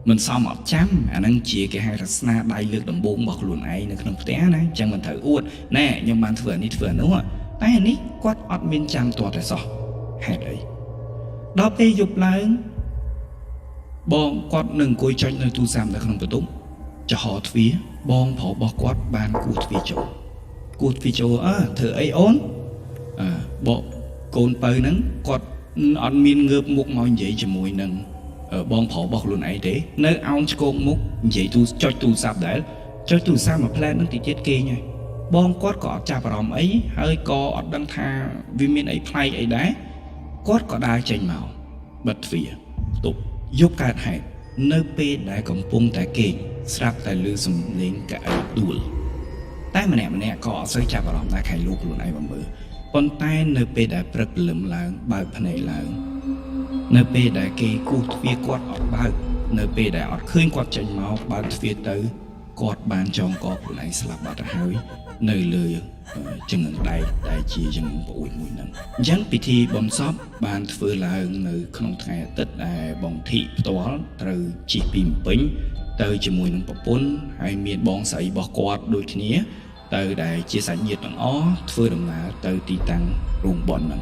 មិនសមអត់ចាំអាហ្នឹងជាគេហៅថាស្នាដៃលើកដំបូងរបស់ខ្លួនឯងនៅក្នុងផ្ទះណាអញ្ចឹងមិនត្រូវអួតណែខ្ញុំបានធ្វើអានេះធ្វើអានោះតែអានេះគាត់អត់មានចាំទាល់តែសោះហេតុអីដល់ពេលយប់ឡើងបងគាត់នឹងអង្គុយចុចនៅទូរស័ព្ទនៅក្នុងបន្ទប់ចំហទ្វារបងប្រុសរបស់គាត់បានគោះទ្វារចូលគោះទ្វារចូលអើធ្វើអីអូនអើបកកូនពៅហ្នឹងគាត់អត់មានងើបមុខមកនិយាយជាមួយនឹងបងប្រុសរបស់ខ្លួនឯងទេនៅអោនឆ្កោកមុខនិយាយទូចុចទូរស័ព្ទដែរចុចទូរស័ព្ទមួយផ្លែហ្នឹងតិចទៀតគេងហើយបងគាត់ក៏អត់ចាប់អារម្មណ៍អីហើយក៏អត់ដឹងថាវាមានអីប្លែកអីដែរគាត់ក៏ដើរចេញមកបិទទ្វារទប់យប់កើតហេតុនៅពេលដែលកំពុងតែគេងស្រាប់តែឮសំឡេងកៅអីដួលតែម្នាក់ម្នាក់ក៏អត់សូវចាប់អារម្មណ៍ដែរខៃលោកខ្លួនឯងមកមើលប៉ុន្តែនៅពេលដែលព្រឹកព្រលឹមឡើងបើកភ្នែកឡើងនៅពេលដែលគេគោះទ្វារគាត់អត់បើកនៅពេលដែលអត់ឃើញគាត់ចេញមកបើកទ្វារទៅគាត់បានចងកខ្លួនឯងស្លាប់បាត់ទៅហើយ នៅលើជង្គង់ដែកដែលជាជង្គង់ប្អួយមួយហ្នឹងអញ្ចឹងពិធីបុណ្យសពបានធ្វើឡើងនៅក្នុងថ្ងៃអាទិត្យដែលបងធីផ្ទាល់ត្រូវជិះពីភ្នំពេញទៅជាមួយនឹងប្រពន្ធហើយមានបងស្រីរបស់គាត់ដូចគ្នាទៅដែលជាសាច់ញាតិទាំងអស់ធ្វើដំណើរទៅទីតាំងរោងបុណ្យហ្នឹង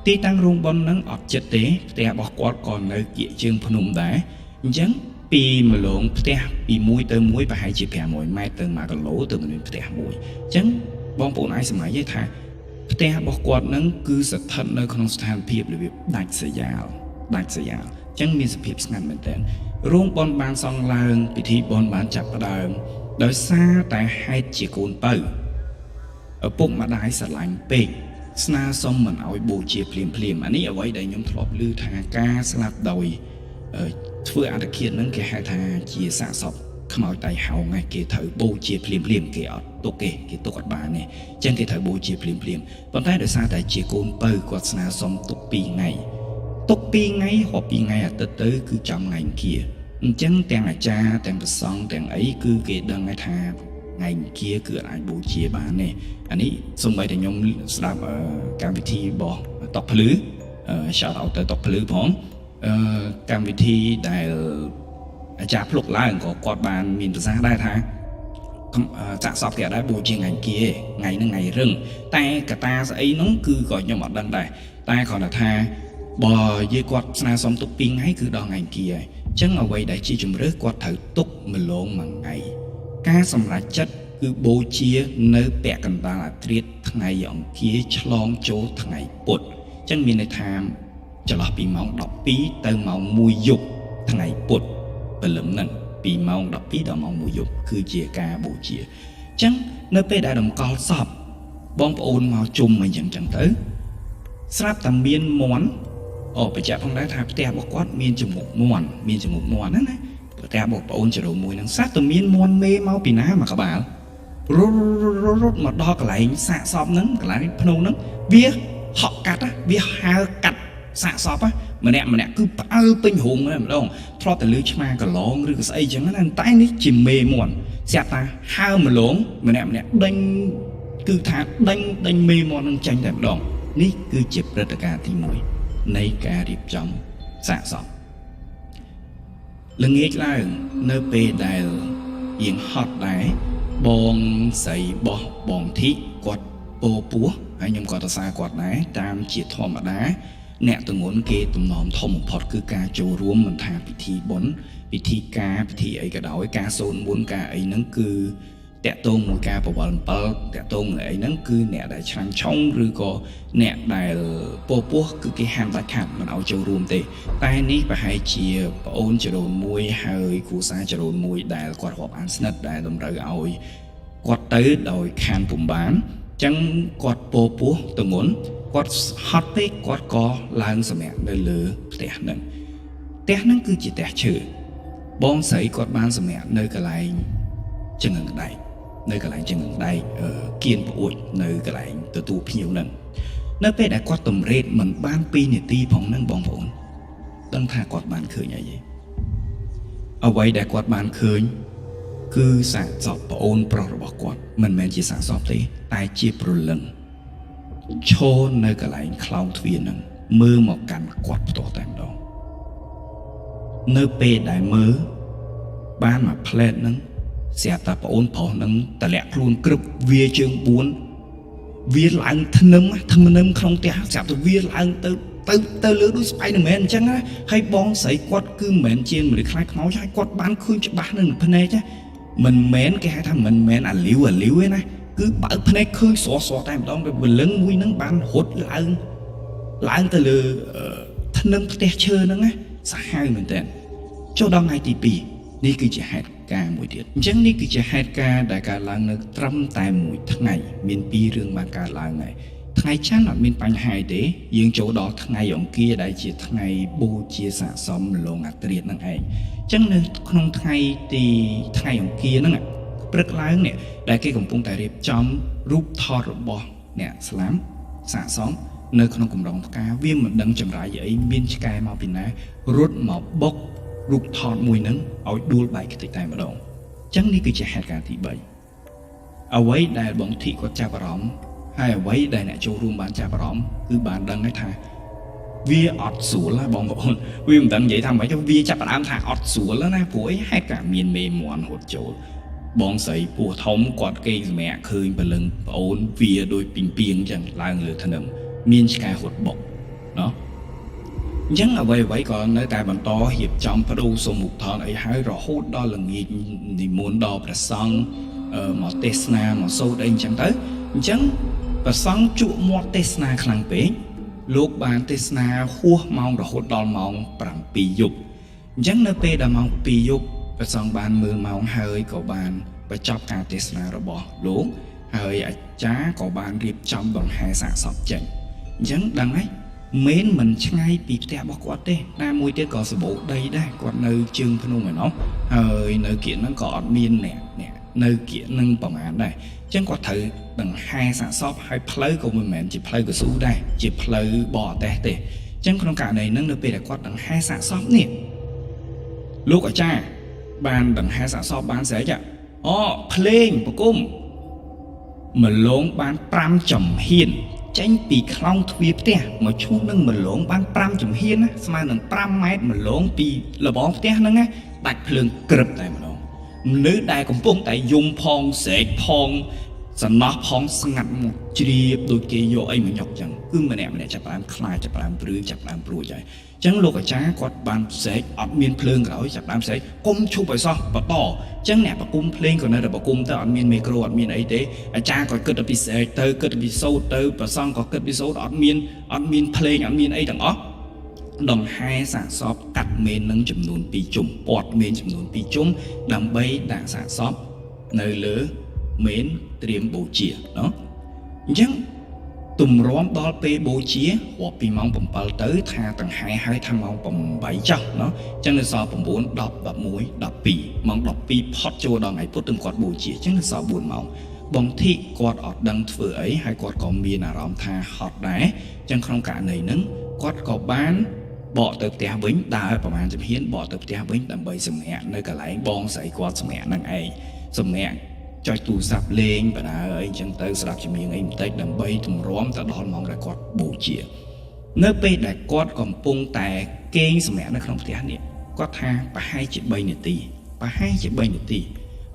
ទីតាំងរោងបុណ្យហ្នឹងអត់ចិត្តទេផ្ទះរបស់គាត់ក៏នៅគៀកជើងភ្នំដែរអញ្ចឹងពីម្លងផ្ទះពីមួយទៅមួយប្រហែលជា500ម៉ែត្រទៅ1គីឡូទៅមានផ្ទះមួយអញ្ចឹងបងប្អូនអាចសម័យទេថាផ្ទះរបស់គាត់ហ្នឹងគឺស្ថិតនៅក្នុងស្ថានភាពរបៀបដាច់ស្រយាលដាច់ស្រយាលអញ្ចឹងមានសភាពស្ងាត់មែនទែនរោងបុណ្យបានសង់ឡើងពិធីបុណ្យបានចាប់ផ្ដើមដោយសារតែហេតុជាកូនពៅឪពុកម្ដាយស្រឡាញ់ពេកស្នើសុំមិនឲ្យបូជាភ្លាមភ្លាមអានេះអ្វីដែលខ្ញុំធ្លាប់ឮថាការស្លាប់ដោយធ្វើអត្តឃាតហ្នឹងគេហៅថាជាសាកសពខ្មោចតៃហោងហ្នឹងគេត្រូវបូជាភ្លាមភ្លាមគេអត់ទុកទេគេទុកអត់បានទេអញ្ចឹងគេត្រូវបូជាភ្លាមភ្លាមប៉ុន្តែដោយសារតែជាកូនពៅគាត់ស្នើសុំទុក2ថ្ងៃទុក2ថ្ងៃរាប់2ថ្ងៃអាទិត្យទៅគឺចំថ្ងៃអង្គារអញ្ចឹងទាំងអាចារ្យទាំងព្រះសង្ឃទាំងអីគឺគេដឹងហើយថាថ្ងៃអង្គារគឺអាចបូជាបានទេអានេះសូម្បីតែខ្ញុំស្ដាប់កម្មវិធីរបស់តុកភ្លឺ shout out ទៅតុកភ្លឺផងកម្មវិធីដែលអាចារ្យភ្លុកឡើងក៏គាត់បានមានប្រសាសន៍ដែរថាចាក់សពគេអត់ដែរបូជាថ្ងៃអង្គារថ្ងៃហ្នឹងថ្ងៃរឹងតែកតាស្អីហ្នឹងគឺក៏ខ្ញុំអត់ដឹងដែរតែគ្រាន់តែថាបើយាយគាត់ស្នើសុំទុក2ថ្ងៃគឺដល់ថ្ងៃអង្គារហើយអញ្ចឹងអ្វីដែលជាជំរើសគាត់ត្រូវទុកម្លងមួយថ្ងៃការសម្រេចចិត្តគឺបូជានៅពាក់កណ្ដាលអាធ្រាត្រថ្ងៃអង្គារឆ្លងចូលថ្ងៃពុធអញ្ចឹងមានន័យថាចន្លោះពីម៉ោង12ទៅម៉ោង1យប់ថ្ងៃពុធព្រលឹមហ្នឹងពីម៉ោង12ដល់ម៉ោង1យប់គឺជាការបូជាអញ្ចឹងនៅពេលដែលតម្កល់សពបងប្អូនមកជុំអីចឹងចឹងទៅស្រាប់តែមានមន់អូបញ្ជាក់ផងដែរថាផ្ទះរបស់គាត់មានจมูកមន់មានจมูកមន់ណាណាផ្ទះបងប្អូនចរូមួយហ្នឹងស្រាប់តែមានមន់មេមកពីណាមកក្បាលរត់រត់រត់មកដល់កន្លែងសាកសពហ្នឹងកន្លែងភ្នំហ្នឹងវាហក់កាត់វាហើកាត់សាកសពម្នាក់ម្នាក់គឺផ្អើលពេញរោងម្ដងធ្លាប់តែលើឆ្មាកឡងឬក៏ស្អីចឹងណាតែនេះជាមេមន់ស្រាប់តែហើម្លងម្នាក់ម្នាក់ដេញគឺថាដេញដេញមេមន់នឹងចាញ់តែម្ដងនេះគឺជាព្រឹត្តិការណ៍ទី1នៃការរៀបចំសាកសពល្ងាចឡើងនៅពេលដែលរៀងហត់ដែរបងស្រីបោះបងធីគាត់ពោពោះហើយខ្ញុំក៏សរសើរគាត់ដែរតាមជាធម្មតាអ្នកទងន់គេទំនំធំបំផុតគឺការចូលរួមមិនថាពិធីបុណ្យពិធីការពិធីអីក៏ដោយការសូត្រមន្តការអីហ្នឹងគឺតាក់ទងមួយការបវល7តាក់ទងអីហ្នឹងគឺអ្នកដែលឆ្លាញ់ឆុងឬក៏អ្នកដែលពោពោះគឺគេហាមដាច់ខាតមិនឲ្យចូលរួមទេតែនេះប្រហែលជាប្អូនចរូនមួយហើយគ្រួសារចរូនមួយដែលគាត់រាប់អានស្និទ្ធដែលតម្រូវឲ្យគាត់ទៅដោយខានពុំបានចឹងគាត់ពោពោះទងន់គាត់ហត់ពេកគាត់ក៏ឡើងសម្រាប់នៅលើផ្ទះហ្នឹងផ្ទះហ្នឹងគឺជាផ្ទះឈើបងស្រីគាត់បានសម្រាប់នៅកន្លែងចង្អឹងដែកនៅកន្លែងចង្អឹងដែកគៀនប្អួចនៅកន្លែងទទួលភ្ញៀវហ្នឹងនៅពេលដែលគាត់តម្រេតមិនបាន2នាទីផងហ្នឹងបងប្អូនដឹងថាគាត់បានឃើញអីទេអ្វីដែលគាត់បានឃើញគឺសាកសពប្អូនប្រុសរបស់គាត់មិនមែនជាសាកសពទេតែជាព្រលឹងឈរនៅកន្លែងខ្លោងទ្វារហ្នឹងមើលមកកាន់គាត់ផ្ទាល់តែម្ដងនៅពេលដែលមើលបានមួយផ្លែតហ្នឹងស្រាប់តែប្អូនប្រុសហ្នឹងតម្លាក់ខ្លួនក្រឹបវាជើង4វាឡើងធ្នឹមធ្នឹមក្នុងផ្ទះស្រាប់តែវាឡើងទៅទៅទៅលើដូច Spider-Man អញ្ចឹងណាហើយបងស្រីគាត់គឺមិនមែនជាមនុស្សខ្លាចខ្មោចហើយគាត់បានឃើញច្បាស់នឹងភ្នែកណាមិនមែនគេហៅថាមិនមែនអាលីវអាលីវទេណាគឺបើកភ្នែកឃើញស្រស់ស្រស់តែម្ដងទៅវលឹងមួយហ្នឹងបានរត់ឡើងឡើងទៅលើធ្នឹមផ្ទះឈើហ្នឹងណាសាហាវមែនតើចូលដល់ថ្ងៃទី2នេះគឺជាហេតុការណ៍មួយទៀតអញ្ចឹងនេះគឺជាហេតុការណ៍ដែលកើតឡើងនៅត្រឹមតែមួយថ្ងៃមានពីររឿងបានកើតឡើងហើយថ្ងៃច័ន្ទអត់មានបញ្ហាទេយើងចូលដល់ថ្ងៃអង្គារដែលជាថ្ងៃបូជាស័ក្តិសមលងអាត្រៀតហ្នឹងឯងអញ្ចឹងនៅក្នុងថ្ងៃទីថ្ងៃអង្គារហ្នឹងព្រឹកឡើងនេះដែលគេកំពុងតែរៀបចំរូបថតរបស់អ្នកស្លាំស័ក្តិសមនៅក្នុងកម្រងផ្កាវាមិនដឹងចម្រាយអីមានឆ្កែមកពីណារត់មកបុករូបថតមួយហ្នឹងឲ្យដួលបែកខ្ទេចតែម្ដងអញ្ចឹងនេះគឺជាហេតុការណ៍ទី3 អ្វីដែលបងធីគាត់ចាប់អារម្មណ៍ហើយអ្វីដែលអ្នកចូលរួមបានចាប់អារម្មណ៍គឺបានដឹងហើយថាវាអត់ស្រួលណាបងប្អូនវាមិនដឹងនិយាយថាម៉េចវាចាប់ផ្ដើមថាអត់ស្រួលណាព្រោះអីហេតុការមានមេមន់ហត់ចូលបងស្រីពោះធំគាត់គេងសម្រាប់ឃើញព្រលឹងប្អូនវាដូចពីងពីងអញ្ចឹងឡើងលើធ្នឹមមានឆ្កែហត់បុកណោះអញ្ចឹងអ្វីអ្វីក៏នៅតែបន្តរៀបចំបដូរសុំមុខថនអីហើយរហូតដល់ល្ងាចនិមន្តដល់ព្រះសង្ឃមកទេសនាមកសូត្រអីអញ្ចឹងទៅអញ្ចឹងព្រះសង្ឃជក់មាត់ទេសនាខ្លាំងពេកលោកបានទេសនាហួសម៉ោងរហូតដល់ម៉ោង7យប់អញ្ចឹងនៅពេលដល់ម៉ោង7យប់ព្រះសង្ឃបានមើលម៉ោងហើយក៏បានបញ្ចប់ការទេសនារបស់លោកហើយអាចារ្យក៏បានរៀបចំដង្ហែសាកសពចេញអញ្ចឹងដឹងហើយមេនមិនឆ្ងាយពីផ្ទះរបស់គាត់ទេណាមួយទៀតក៏សម្បូរដីដែរគាត់នៅជើងភ្នំឯណោះហើយនៅគៀកហ្នឹងក៏អត់មានអ្នកអ្នកនៅគៀកហ្នឹងប្រហែលដែរអញ្ចឹងគាត់ត្រូវដង្ហែសាកសពហើយផ្លូវក៏មិនមែនជាផ្លូវកស៊ូដែរជាផ្លូវបរទេសទេអញ្ចឹងក្នុងករណីហ្នឹងនៅពេលដែលគាត់ដង្ហែសាកសពនេះលោកអាចារ្យបានដង្ហែសាកសពបានស្រេចអូភ្លេងប្រគុំមលងបាន5ចំហៀនចេញពីខ្លោងទ្វារផ្ទះមកឈូសនឹងមលងបាន5ចំហៀនណាស្មើនឹង5ម៉ែត្រមលងពីលបងផ្ទះហ្នឹងណាដាច់ភ្លើងក្រឹបតែម្ដងមនុស្សដែលកំពុងតែយំផងស្រែកផងសំណោះផងស្ងាត់មកជ្រាបដូចគេយកអីមកញុកចឹងគឺម្នាក់ម្នាក់ចាប់ផ្ដើមខ្លាចចាប់ផ្ដើមព្រឺចាប់ផ្ដើមព្រួយហើយអញ្ចឹងលោកអាចារ្យគាត់បានស្រែកអត់មានភ្លើងក្រោយចាប់ផ្ដើមស្រែកកុំឈប់ឲ្យសោះបន្តអញ្ចឹងអ្នកប្រគុំភ្លេងក៏នៅតែប្រគុំទៅអត់មានមីក្រូអត់មានអីទេអាចារ្យក៏គិតតែពីស្រែកទៅគិតតែពីសូត្រទៅព្រះសង្ឃក៏គិតពីសូត្រអត់មានអត់មានភ្លេងអត់មានអីទាំងអស់ដង្ហែសាកសពកាត់មេននឹងចំនួន2ជុំពាត់មេនចំនួន2ជុំដើម្បីដាក់សាកសពនៅលើមេនត្រៀមបូជាណោះអញ្ចឹងទម្រាំដល់ពេលបូជារាប់ពីម៉ោង7ទៅថាដង្ហែហើយថាម៉ោង8ចុះណោះអញ្ចឹងនៅសល់9 10 11 12ម៉ោង12ផុតចូលដល់ថ្ងៃពុទ្ធទើបគាត់បូជាអញ្ចឹងនៅសល់4ម៉ោងបងធីគាត់អត់ដឹងធ្វើអីហើយគាត់ក៏មានអារម្មណ៍ថាហត់ដែរអញ្ចឹងក្នុងករណីហ្នឹងគាត់ក៏បានបកទៅផ្ទះវិញដើរប្រហែលជំហានបកទៅផ្ទះវិញដើម្បីសម្រាកនៅកន្លែងបងស្រីគាត់សម្រាកហ្នឹងឯងសម្រាកចុចទូរស័ព្ទលេងបណ្ដើអីចឹងទៅស្ដាប់ចម្រៀងអីបន្តិចដើម្បីទម្រាំទៅដល់ម៉ោងដែលគាត់បូជានៅពេលដែលគាត់កំពុងតែគេងសម្រាកនៅក្នុងផ្ទះនេះគាត់ថាប្រហែលជា3នាទីប្រហែលជា3នាទី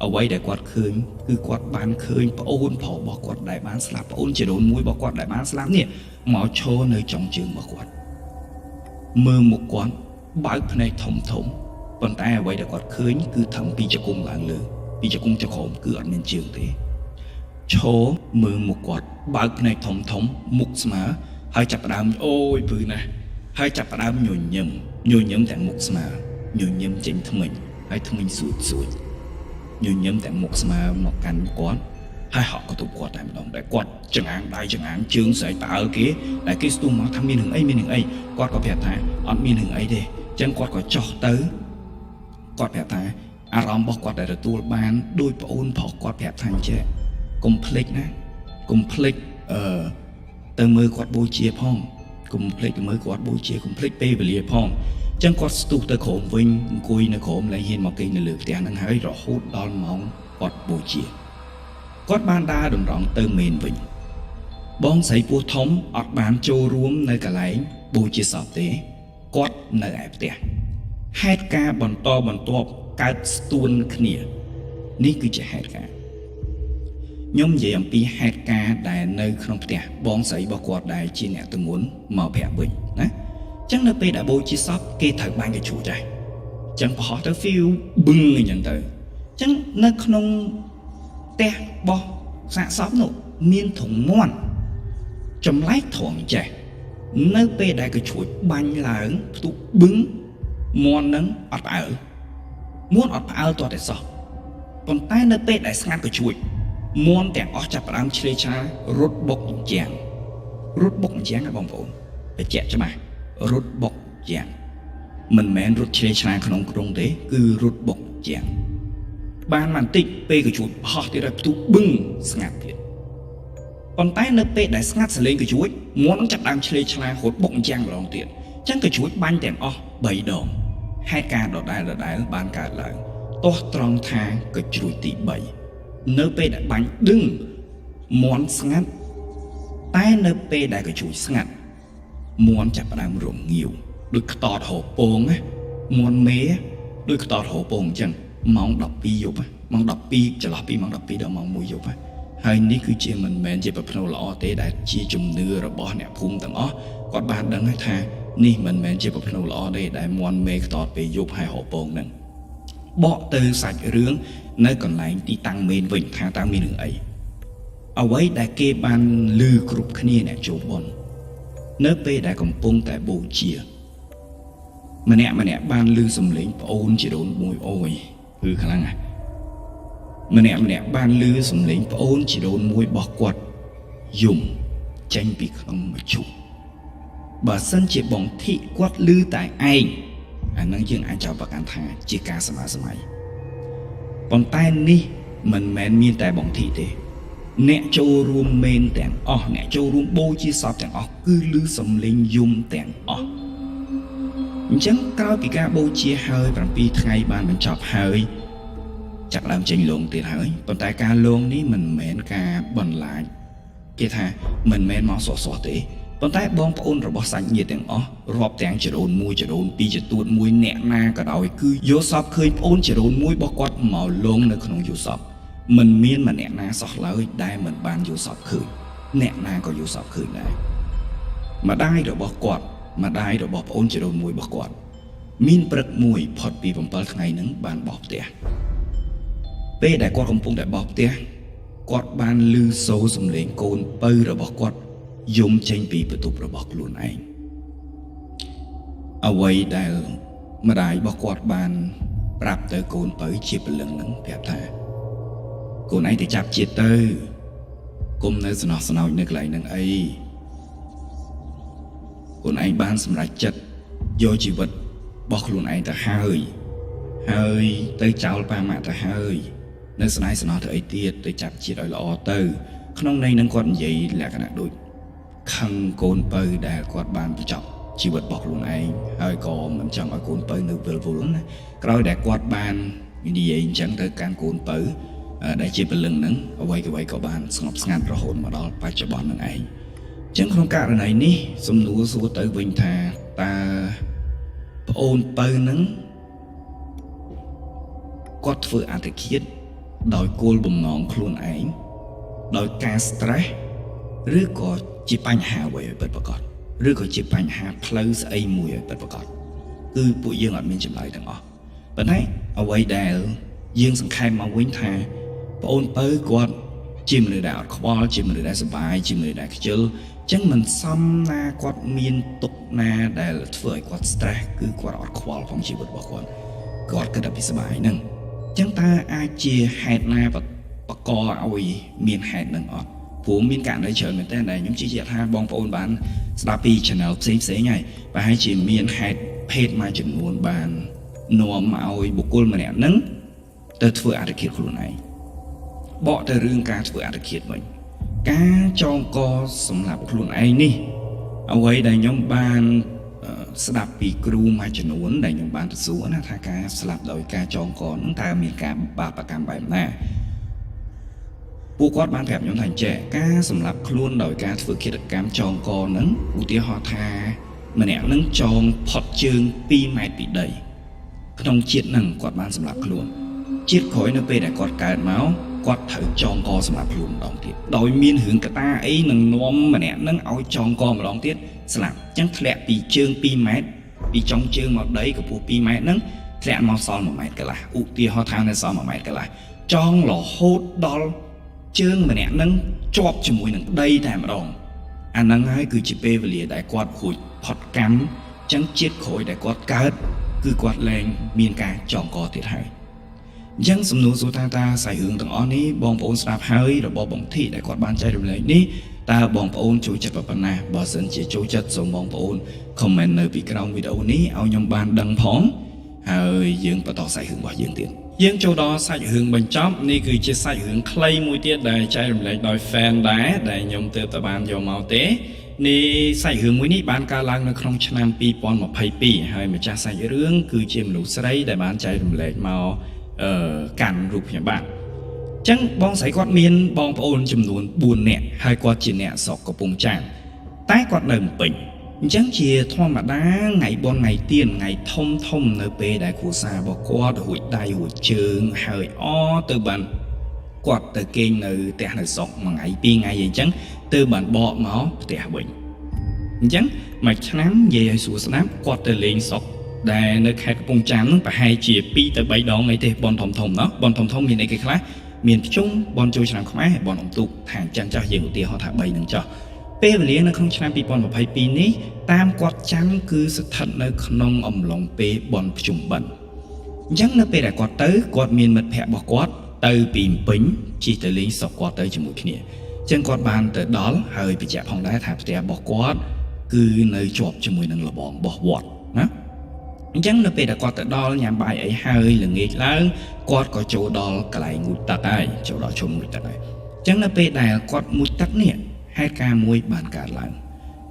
អ្វីដែលគាត់ឃើញគឺគាត់បានឃើញប្អូនប្រុសរបស់គាត់ដែលបានស្លាប់ប្អូនជីដូនមួយរបស់គាត់ដែលបានស្លាប់នេះមកឈរនៅចុងជើងរបស់គាត់មើលមុខគាត់បើកភ្នែកធំធំប៉ុន្តែអ្វីដែលគាត់ឃើញគឺថឹងពីជង្គង់ឡើងលើពីជង្គង់ចក្រោមគឺអត់មានជើងទេឈរមើលមុខគាត់បើកភ្នែកធំធំមុខស្មើហើយចាប់ផ្ដើមអូយព្រឺណាស់ហើយចាប់ផ្ដើមញញឹមញញឹមទាំងមុខស្មើញញឹមចេញថ្មិញហើយថ្មិញសួចសួចញញឹមទាំងមុខស្មើមកកាន់គាត់ហើយហក់កន្ទប់គាត់តែម្ដងដែលគាត់ចង្អាងដៃចង្អាងជើងស្រែកផ្អើលគេដែលគេស្ទុះមកថាមានរឿងអីមានរឿងអីគាត់ក៏ប្រាប់ថាអត់មានរឿងអីទេអញ្ចឹងគាត់ក៏ចុះទៅគាត់ប្រាប់ថាអារម្មណ៍របស់គាត់ដែលទទួលបានដោយប្អូនប្រុសគាត់ប្រាប់ថាអញ្ចេះកុំភ្លេចណាកុំភ្លេចអឺទៅមើលគាត់បូជាផងកុំភ្លេចទៅមើលគាត់បូជាកុំភ្លេចពេលវេលាផងអញ្ចឹងគាត់ស្ទុះទៅក្រោមវិញអង្គុយនៅក្រោមលែងហ៊ានមកគេងនៅលើផ្ទះហ្នឹងហើយរហូតដល់ម៉ោងគាត់បូជាគាត់បានដើរតម្រង់ទៅមេនវិញបងស្រីពោះធំអត់បានចូលរួមនៅកន្លែងបូជាសពទេគាត់នៅឯផ្ទះហេតុការណ៍បន្តបន្ទាប់កើតស្ទួនគ្នានេះគឺជាហេតុការណ៍ខ្ញុំនិយាយអំពីហេតុការណ៍ដែលនៅក្នុងផ្ទះបងស្រីរបស់គាត់ដែលជាអ្នកទងន់មកប្រាប់វិញណាអញ្ចឹងនៅពេលដែលបូជាសពគេត្រូវបាញ់កញ្ជ្រោចដែរអញ្ចឹងប្រហោះទៅ feel បឹងអញ្ចឹងទៅអញ្ចឹងនៅក្នុងផ្ទះរបស់សាកសពនោះមានធុងមាន់ចម្លែកត្រង់ចេះនៅពេលដែលកញ្ជ្រួចបាញ់ឡើងផ្ទុះបឹងមាន់នឹងអត់ផ្អើលមាន់អត់ផ្អើលទាល់តែសោះប៉ុន្តែនៅពេលដែលស្ងាត់កញ្ជ្រួចមាន់ទាំងអស់ចាប់ផ្ដើមឆ្លេឆារត់បុកអញ្ចាំងរត់បុកអញ្ចាំងណាបងប្អូនបញ្ជាក់ច្បាស់រត់បុកអញ្ចាំងមិនមែនរត់ឆ្លេឆ្លាក្នុងក្រុងទេគឺរត់បុកអញ្ចាំងបានបន្តិចពេលកញ្ជ្រួចហោះទៀតហើយផ្ទុះបឹងស្ងាត់ទៀតប៉ុន្តែនៅពេលដែលស្ងាត់សលេងកញ្ជ្រួចមាន់នឹងចាប់ដើមឆ្លេឆ្លារត់បុកអញ្ចាំងម្ដងទៀតអញ្ចឹងកញ្ជ្រួចបាញ់ទាំងអស់3ដងហេតុការណ៍ដដែលដដែលបានកើតឡើងទាស់ត្រង់ថាកញ្ជ្រួចទី3 នៅពេលដែលបាញ់ដឹងមាន់ស្ងាត់តែនៅពេលដែលកាំជ្រួចស្ងាត់មាន់ចាប់ផ្ដើមរងាវដូចខ្តតហោពងណាមាន់មេដូចខ្តតហោពងអញ្ចឹងម៉ោង12យប់ម៉ោង12ចន្លោះពីម៉ោង12ដល់ម៉ោង1យប់ហើយនេះគឺជាមិនមែនជាប្រផ្នូលល្អទេដែលជាជំនឿរបស់អ្នកភូមិទាំងអស់គាត់បានដឹងហើយថានេះមិនមែនជាប្រផ្នូលល្អទេដែលមាន់មេខ្តតពេលយប់ហើយហោពងហ្នឹងបកទៅសាច់រឿងនៅកន្លែងទីតាំងមេនវិញថាតើមានរឿងអីអ្វីដែលគេបានឮគ្រប់គ្នាអ្នកចូលបុណ្យនៅពេលដែលកំពុងតែបូជាម្នាក់ម្នាក់បានឮសំឡេងប្អូនជីដូនមួយអូយគឺខ្លាំងណាស់ម្នាក់ម្នាក់បានឮសំឡេងប្អូនជីដូនមួយរបស់គាត់យំចេញពីក្នុងមឈូសបើសិនជាបងធិគាត់ឮតែឯងអានឹងយើងអាចចោទប្រកាន់ថាជាការសម័យសម័យប៉ុន្តែនេះមិនមែនមានតែបងធិទេអ្នកចូលរួមមេនទាំងអស់អ្នកចូលរួមបូជាសពទាំងអស់គឺឮសំឡេងយំទាំងអស់អញ្ចឹងក្រោយពីការបូជាហើយ7ថ្ងៃបានបញ្ចប់ហើយចាប់ដើមចេញលងទៀតហើយប៉ុន្តែការលងនេះមិនមែនការបន្លាចគេថាមិនមែនមកសោះសោះទេប៉ុន្តែបងប្អូនរបស់សាច់ញាតិទាំងអស់រាប់ទាំងចរូនមួយចរូនពីរចទួតមួយអ្នកណាក៏ដោយគឺយល់សពឃើញប្អូនចរូនមួយរបស់គាត់មកលងនៅក្នុងយល់សពមិនមានម្នាក់ណាសោះឡើយដែលមិនបានយល់សពឃើញអ្នកណាក៏យល់សពឃើញដែរម្ដាយរបស់គាត់ម្ដាយរបស់ប្អូនចរូនមួយរបស់គាត់មានព្រឹកមួយផុតពី7ថ្ងៃហ្នឹងបានបោះផ្ទះពេលដែលគាត់កំពុងតែបោះផ្ទះគាត់បានឮសូរសំឡេងកូនពៅរបស់គាត់យំចេញពីបន្ទប់របស់ខ្លួនឯងអ្វីដែលម្ដាយរបស់គាត់បានប្រាប់ទៅកូនពៅជាព្រលឹងហ្នឹងប្រាប់ថាកូនឯងទៅចាប់ជាតិទៅគុំនៅសំណោះស្នោចនៅកន្លែងហ្នឹងអីកូនឯងបានសម្រេចចិត្តយកជីវិតរបស់ខ្លួនឯងទៅហើយហើយទៅចោលប៉ាម៉ាក់ទៅហើយនៅស្នេហ៍សំណោះទៅអីទៀតទៅចាប់ជាតិឲ្យល្អទៅក្នុងន័យហ្នឹងគាត់និយាយលក្ខណៈដូចខឹងកូនពៅដែលគាត់បានបញ្ចប់ជីវិតរបស់ខ្លួនឯងហើយក៏មិនចង់ឲ្យកូនពៅនៅវិលវល់ណាក្រោយដែលគាត់បាននិយាយអញ្ចឹងទៅកាន់កូនពៅដែលជាព្រលឹងហ្នឹងអ្វីអ្វីក៏បានស្ងប់ស្ងាត់រហូតមកដល់បច្ចុប្បន្នហ្នឹងឯងអញ្ចឹងក្នុងករណីនេះសំណួរសួរទៅវិញថាតើប្អូនពៅហ្នឹងគាត់ធ្វើអត្តឃាតដោយគោលបំណងខ្លួនឯងដោយការ stress ឬក៏ជាបញ្ហាអ្វីឲ្យពិតប្រាកដឬក៏ជាបញ្ហាផ្លូវស្អីមួយឲ្យពិតប្រាកដគឺពួកយើងអត់មានចម្លើយទាំងអស់ប៉ុន្តែអ្វីដែលយើងសង្ខេបមកវិញថាប្អូនពៅគាត់ជាមនុស្សដែលអត់ខ្វល់ជាមនុស្សដែលសប្បាយជាមនុស្សដែលខ្ជិលអញ្ចឹងមិនសមណាគាត់មានទុកណាដែលធ្វើឲ្យគាត់ stress គឺគាត់អត់ខ្វល់ផងជីវិតរបស់គាត់គាត់គិតតែពីសប្បាយហ្នឹងអញ្ចឹងតើអាចជាហេតុណាបកឲ្យមានហេតុនឹងអត់ព្រោះមានករណីច្រើនមែនតើដែលខ្ញុំជឿជាក់ថាបងប្អូនបានស្ដាប់ពី channel ផ្សេងផ្សេងហើយប្រហែលជាមានហេតុភេទមួយចំនួនបាននាំឲ្យបុគ្គលម្នាក់ហ្នឹងទៅធ្វើអត្តឃាតខ្លួនឯងបកទៅរឿងការធ្វើអត្តឃាតវិញការចងកសម្រាប់ខ្លួនឯងនេះអ្វីដែលខ្ញុំបានស្ដាប់ពីគ្រូមួយចំនួនដែលខ្ញុំបានទៅសួរណាថាការស្លាប់ដោយការចងកហ្នឹងតើមានការបាបកម្មបែបណាពួកគាត់បានប្រាប់ខ្ញុំថាអញ្ចេះការសម្លាប់ខ្លួនដោយការធ្វើឃាតកម្មចងកហ្នឹងឧទាហរណ៍ថាម្នាក់ហ្នឹងចងផុតជើង2ម៉ែត្រពីដីក្នុងជាតិហ្នឹងគាត់បានសម្លាប់ខ្លួនជាតិក្រោយនៅពេលដែលគាត់កើតមកគាត់ត្រូវចងកសម្លាប់ខ្លួនម្ដងទៀតដោយមានរឿងកតាអីនឹងនាំម្នាក់ហ្នឹងឲ្យចងកម្ដងទៀតស្លាប់អញ្ចឹងធ្លាក់ពីជើង2ម៉ែត្រពីចុងជើងមកដីកម្ពស់2ម៉ែត្រហ្នឹងធ្លាក់មកសល់1ម៉ែត្រកន្លះឧទាហរណ៍ថានៅសល់1ម៉ែត្រកន្លះចងរហូតដល់ជើងម្នាក់ហ្នឹងជាប់ជាមួយនឹងដីតែម្ដងអាហ្នឹងហើយគឺជាពេលវេលាដែលគាត់រួចផុតកម្មអញ្ចឹងជាតិក្រោយដែលគាត់កើតគឺគាត់លែងមានការចងកទៀតហើយអញ្ចឹងសំណួរសួរថាតើសាច់រឿងទាំងអស់នេះបងប្អូនស្ដាប់ហើយរបស់បងធីដែលគាត់បានចែករំលែកនេះតើបងប្អូនចូលចិត្តប៉ុណ្ណាបើសិនជាចូលចិត្តសូមបងប្អូន comment នៅពីក្រោមវីដេអូនេះឲ្យខ្ញុំបានដឹងផងហើយយើងបន្តសាច់រឿងរបស់យើងទៀតយើងចូលដល់សាច់រឿងបញ្ចប់នេះគឺជាសាច់រឿងខ្លីមួយទៀតដែលចែករំលែកដោយ fan ដែរដែលខ្ញុំទើបតែបានយកមកទេនេះសាច់រឿងមួយនេះបានកើតឡើងនៅក្នុងឆ្នាំ2022ហើយម្ចាស់សាច់រឿងគឺជាមនុស្សស្រីដែលបានចែករំលែកមកអឺកាន់រូបខ្ញុំបាទ ចឹងបងស្រីគាត់មានបងប្អូនចំនួន4នាក់ហើយគាត់ជាអ្នកស្រុកកំពង់ចាមតែគាត់នៅភ្នំពេញអញ្ចឹងជាធម្មតាថ្ងៃបុណ្យថ្ងៃទៀនថ្ងៃធំធំនៅពេលដែលគ្រួសាររបស់គាត់រួចដៃរួចជើងហើយអទៅបានគាត់ទៅគេងនៅផ្ទះនៅស្រុកមួយថ្ងៃពីរថ្ងៃអីចឹងទៅបានបកមកផ្ទះវិញអញ្ចឹងមួយឆ្នាំនិយាយឲ្យស្រួលស្ដាប់គាត់ទៅលេងស្រុកដែលនៅខេត្តកំពង់ចាមហ្នឹងប្រហែលជា2ទៅ3ដងអីទេបនធំធំណោះបនធំធំមានអីគេខ្លះមានភ្ជុំបនចូលឆ្នាំខ្មែរបនអុំទូកថាអញ្ចឹងចោះយើងឧទាហរណ៍ថា3នឹងចោះពេលវេលានៅក្នុងឆ្នាំ2022នេះតាមគាត់ចាំគឺស្ថិតនៅក្នុងអំឡុងពេលបនភ្ជុំបិណ្ឌអញ្ចឹងនៅពេលដែលគាត់ទៅគាត់មានមិត្តភ័ក្តិរបស់គាត់ទៅពីភ្នំពេញជិះទៅលេងស្រុកគាត់ទៅជាមួយគ្នាអញ្ចឹងគាត់បានទៅដល់ហើយបញ្ជាក់ផងដែរថាផ្ទះរបស់គាត់គឺនៅជាប់ជាមួយនឹងលបងរបស់វត្តណាអញ្ចឹងនៅពេលដែលគាត់ទៅដល់ញ៉ាំបាយអីហើយល្ងាចឡើងគាត់ក៏ចូលដល់កន្លែងងូតទឹកហើយចូលដល់ជុំងូតទឹកហើយអញ្ចឹងនៅពេលដែលគាត់ងូតទឹកនេះហេតុការណ៍មួយបានកើតឡើង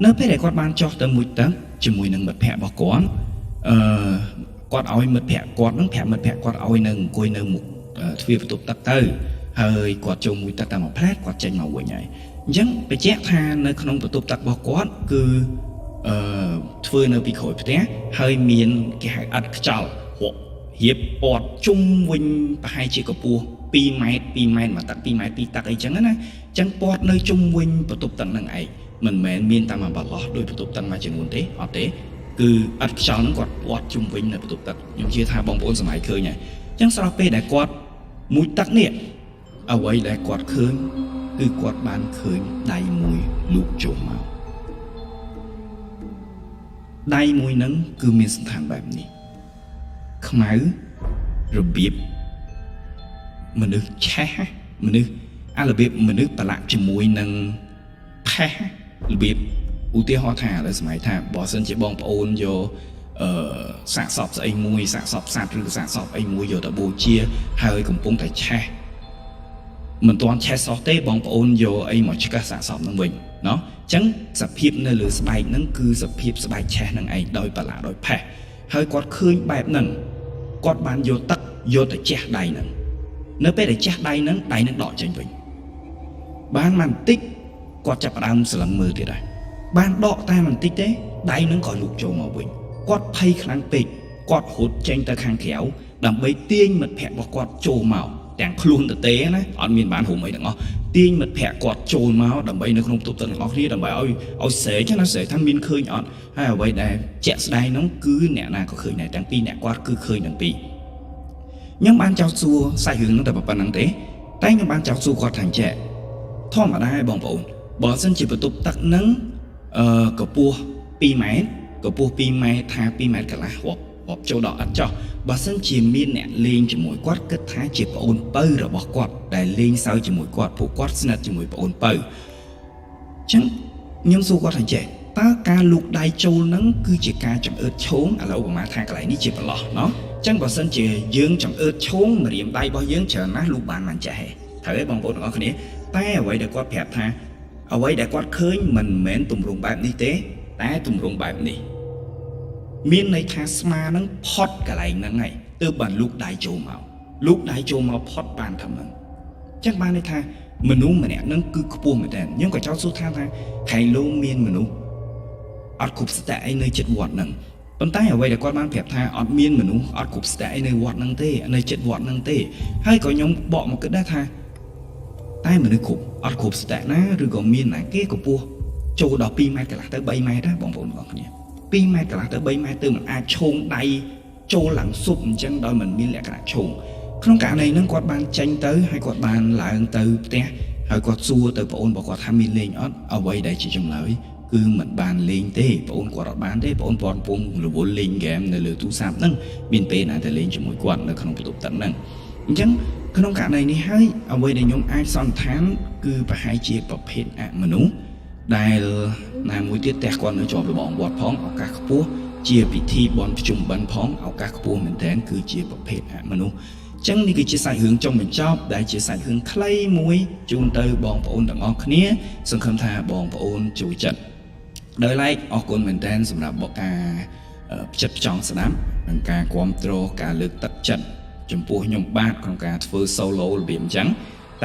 នៅពេលដែលគាត់បានចុះទៅងូតទឹកជាមួយនឹងមិត្តភ័ក្តិរបស់គាត់អឺគាត់ឲ្យមិត្តភ័ក្តិគាត់នឹងប្រាប់មិត្តភ័ក្តិគាត់ឲ្យនៅអង្គុយនៅមុខទ្វារបន្ទប់ទឹកទៅហើយគាត់ចូលងូតទឹកតាមមួយផ្លែតគាត់ចេញមកវិញហើយអញ្ចឹងបញ្ជាក់ថានៅក្នុងបន្ទប់ទឹករបស់គាត់គឺអឺធ្វើនៅពីក្រោយផ្ទះហើយមានគេហៅឥដ្ឋខ្យល់រករៀបព័ទ្ធជុំវិញប្រហែលជាកម្ពស់2ម៉ែត្រ2ម៉ែត្រមួយទឹក2ម៉ែត្រ2ទឹកអីចឹងណាអញ្ចឹងព័ទ្ធនៅជុំវិញបន្ទប់ទឹកនឹងឯងមិនមែនមានតាមមួយបន្លោះដោយបន្ទប់ទឹកមួយចំនួនទេអត់ទេគឺឥដ្ឋខ្យល់ហ្នឹងគាត់ព័ទ្ធជុំវិញនៅបន្ទប់ទឹកខ្ញុំជឿថាបងប្អូនសម័យឃើញហើយអញ្ចឹងស្របពេលដែលគាត់មួយទឹកនេះអ្វីដែលគាត់ឃើញគឺគាត់បានឃើញដៃមួយលូកចូលមកដៃមួយហ្នឹងគឺមានសន្តានបែបនេះខ្មៅរបៀបមនុស្សឆេះមនុស្សអារបៀបមនុស្សប្រឡាក់ជាមួយនឹងផេះរបៀបឧទាហរណ៍ថាឥឡូវសម័យថាបើសិនជាបងប្អូនយកអឺសាកសពស្អីមួយសាកសពសត្វឬសាកសពអីមួយយកទៅបូជាហើយកំពុងតែឆេះមិនទាន់ឆេះសោះទេបងប្អូនយកអីមកឆ្កឹះសាកសពនឹងវិញណោះអញ្ចឹងសភាពនៅលើស្បែកហ្នឹងគឺសភាពស្បែកឆេះនឹងឯងដោយប្រឡាក់ដោយផេះហើយគាត់ឃើញបែបហ្នឹងគាត់បានយកទឹកយកទៅជះដៃហ្នឹងនៅពេលដែលជះដៃហ្នឹងដៃហ្នឹងដកចេញវិញបានបន្តិចគាត់ចាប់ផ្ដើមស្រឡឹងមើលទៀតហើយបានដកតែបន្តិចទេដៃហ្នឹងក៏លូកចូលមកវិញគាត់ភ័យខ្លាំងពេកគាត់រត់ចេញទៅខាងក្រៅដើម្បីទាញមិត្តភ័ក្តិរបស់គាត់ចូលមកទាំងខ្លួនទៅទេណាអត់មានបានរុំអីទាំងអស់ទាញមិត្តភ័ក្តិគាត់ចូលមកដើម្បីនៅក្នុងបន្ទប់ទឹកទាំងអស់គ្នាដើម្បីឲ្យឲ្យស្រែកណាស្រែកថាមានឃើញអត់ហើយអ្វីដែលជាក់ស្ដែងនោះគឺអ្នកណាក៏ឃើញដែរទាំងពីរអ្នកគាត់គឺឃើញទាំងពីរខ្ញុំបានចោទសួរសាច់រឿងនោះតែប៉ុណ្្នឹងទេតែខ្ញុំបានចោទសួរគាត់ថាអញ្ចេះធម្មតាឯងបងប្អូនបើសិនជាបន្ទប់ទឹកហ្នឹងអឺកម្ពស់2ម៉ែត្រកម្ពស់2ម៉ែត្រថា2ម៉ែត្រកន្លះរាប់រាប់ចូលដល់អត់ចោះបើសិនជាមានអ្នកលេងជាមួយគាត់គិតថាជាប្អូនពៅរបស់គាត់ដែលលេងសើចជាមួយគាត់ពួកគាត់ស្និទ្ធជាមួយប្អូនពៅអញ្ចឹងខ្ញុំសួរគាត់ថាចេះតើការលូកដៃចូលហ្នឹងគឺជាការចង្អើតឈោងឥឡូវឧបមាថាកន្លែងនេះជាប្រឡោះណោះអញ្ចឹងបើសិនជាយើងចង្អើតឈោងម្រាមដៃរបស់យើងច្រើនណាស់លូកបានមិនចេះទេត្រូវទេបងប្អូនទាំងអស់គ្នាតែអ្វីដែលគាត់ប្រាប់ថាអ្វីដែលគាត់ឃើញមិនមែនទម្រង់បែបនេះទេតែទម្រង់បែបនេះមានន័យថាស្មាហ្នឹងផុតកន្លែងហ្នឹងហើយទើបបានលូកដៃចូលមកលូកដៃចូលមកផុតបានថាហ្នឹងអញ្ចឹងបានន័យថាមនុស្សម្នាក់ហ្នឹងគឺខ្ពស់មែនតើខ្ញុំក៏ចោទសួរថាថាខៃឡូមានមនុស្សអត់គ្រប់ស្ទាក់អីនៅចិត្តវត្តហ្នឹងប៉ុន្តែអ្វីដែលគាត់បានប្រាប់ថាអត់មានមនុស្សអត់គ្រប់ស្ទាក់អីនៅវត្តហ្នឹងទេនៅចិត្តវត្តហ្នឹងទេហើយក៏ខ្ញុំបកមកគិតដែរថាតែមនុស្សគ្រប់អត់គ្រប់ស្ទាក់ណាឬក៏មានណាគេកម្ពស់ចូលដល់2ម៉ែត្រកន្លះទៅ3ម៉ែត្រណាបងប្អូនទាំងអស់គ្នា2ម៉ែត្រកន្លះទៅ3ម៉ែត្រទៅមិនអាចឈោងដៃចូលឡើងស៊ុបអញ្ចឹងដោយមិនមានលក្ខណៈឈោងក្នុងករណីហ្នឹងគាត់បានចេញទៅហើយគាត់បានឡើងទៅផ្ទះហើយគាត់សួរទៅប្អូនរបស់គាត់ថាមានលេងអត់អ្វីដែលជាចម្លើយគឺមិនបានលេងទេប្អូនគាត់អត់បានទេប្អូនគាត់កំពុងរវល់លេងហ្គេមនៅលើទូរស័ព្ទហ្នឹងមានពេលណាទៅលេងជាមួយគាត់នៅក្នុងបន្ទប់ទឹកហ្នឹងអញ្ចឹងក្នុងករណីនេះហើយអ្វីដែលខ្ញុំអាចសន្និដ្ឋានគឺប្រហែលជាប្រភេទអមនុស្សដែលណាមួយទៀតផ្ទះគាត់នៅជាប់របងវត្តផងឱកាសខ្ពស់ជាពិធីបុណ្យភ្ជុំបិណ្ឌផងឱកាសខ្ពស់មែនទែនគឺជាប្រភេទអមនុស្សចឹងនេះគឺជាសាច់រឿងចុងបញ្ចប់ដែលជាសាច់រឿងខ្លីមួយជូនទៅបងប្អូនទាំងអស់គ្នាសង្ឃឹមថាបងប្អូនចូលចិត្តដោយឡែកអរគុណមែនទែនសម្រាប់បកការផ្ចិតផ្ចង់ស្ដាប់និងការគ្រប់គ្រងការលើកទឹកចិត្តចំពោះខ្ញុំបាទក្នុងការធ្វើ solo របៀបអញ្ចឹង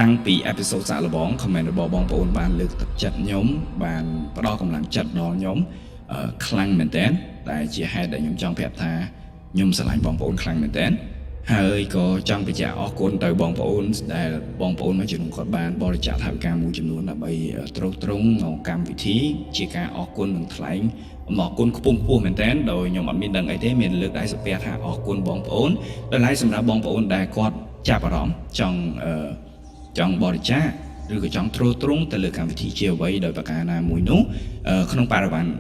តាំងពី episode សាកល្បង comment របស់បងប្អូនបានលើកទឹកចិត្តខ្ញុំបានផ្ដល់កម្លាំងចិត្តដល់ខ្ញុំខ្លាំងមែនតើដែលជាហេតុដែលខ្ញុំចង់ប្រាប់ថាខ្ញុំស្រឡាញ់បងប្អូនខ្លាំងមែនតើហើយក៏ចង់បញ្ជាក់អរគុណទៅបងប្អូនដែលបងប្អូនមួយចំនួនគាត់បានបរិច្ចាគថវិកាមួយចំនួនដើម្បីទ្រទ្រង់ក្នុងកម្មវិធីជាការអរគុណនិងថ្លែងអំណរគុណខ្ពង់ខ្ពស់មែនតើដោយខ្ញុំអត់មានដឹងអីទេមានលើកដៃសំពះថាអរគុណបងប្អូនដោយឡែកសម្រាប់បងប្អូនដែលគាត់ចាប់អារម្មណ៍ចង់អឺចង់បរិច្ចាគឬក៏ចង់ទ្រទ្រង់ទៅលើកម្មវិធីជាអ្វីដោយប្រការណាមួយនោះក្នុងបរិវត្ត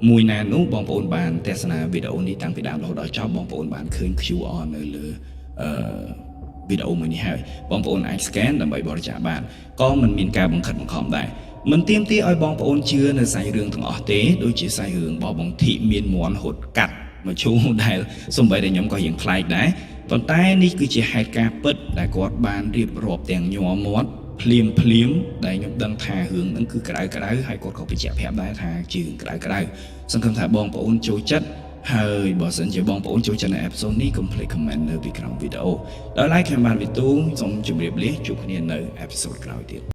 មួយណានោះបងប្អូនបានទស្សនាវីដេអូនេះតាំងពីដើមរហូតដល់ចប់បងប្អូនបានឃើញ QR នៅលើវីដេអូមួយនេះហើយបងប្អូនអាច scan ដើម្បីបរិច្ចាគបានក៏មិនមានការបង្ខិតបង្ខំដែរមិនទាមទារឲ្យបងប្អូនជឿនៅសាច់រឿងទាំងអស់ទេដូចជាសាច់រឿងរបស់បងធីមានមន់ហត់កាត់មកឈូដែលសំបីតែខ្ញុំក៏រៀងប្លែកដែរប៉ុន្តែនេះគឺជាហេតុការណ៍ពិតដែលគាត់បានរៀបរាប់ទាំងញ័រមាត់ភ្លាមភ្លាមដែលខ្ញុំដឹងថារឿងហ្នឹងគឺក្តៅក្តៅហើយគាត់ក៏បញ្ជាក់ប្រាប់ដែរថាជារឿងក្តៅក្តៅសង្ឃឹមថាបងប្អូនចូលចិត្តហើយបើសិនជាបងប្អូនចូលចិត្តនៅ episode នេះកុំភ្លេច comment នៅពីក្រោមវីដេអូដោយឡែកខ្ញុំបាទវិទូសូមជម្រាបលាជួបគ្នានៅ episode ក្រោយទៀត។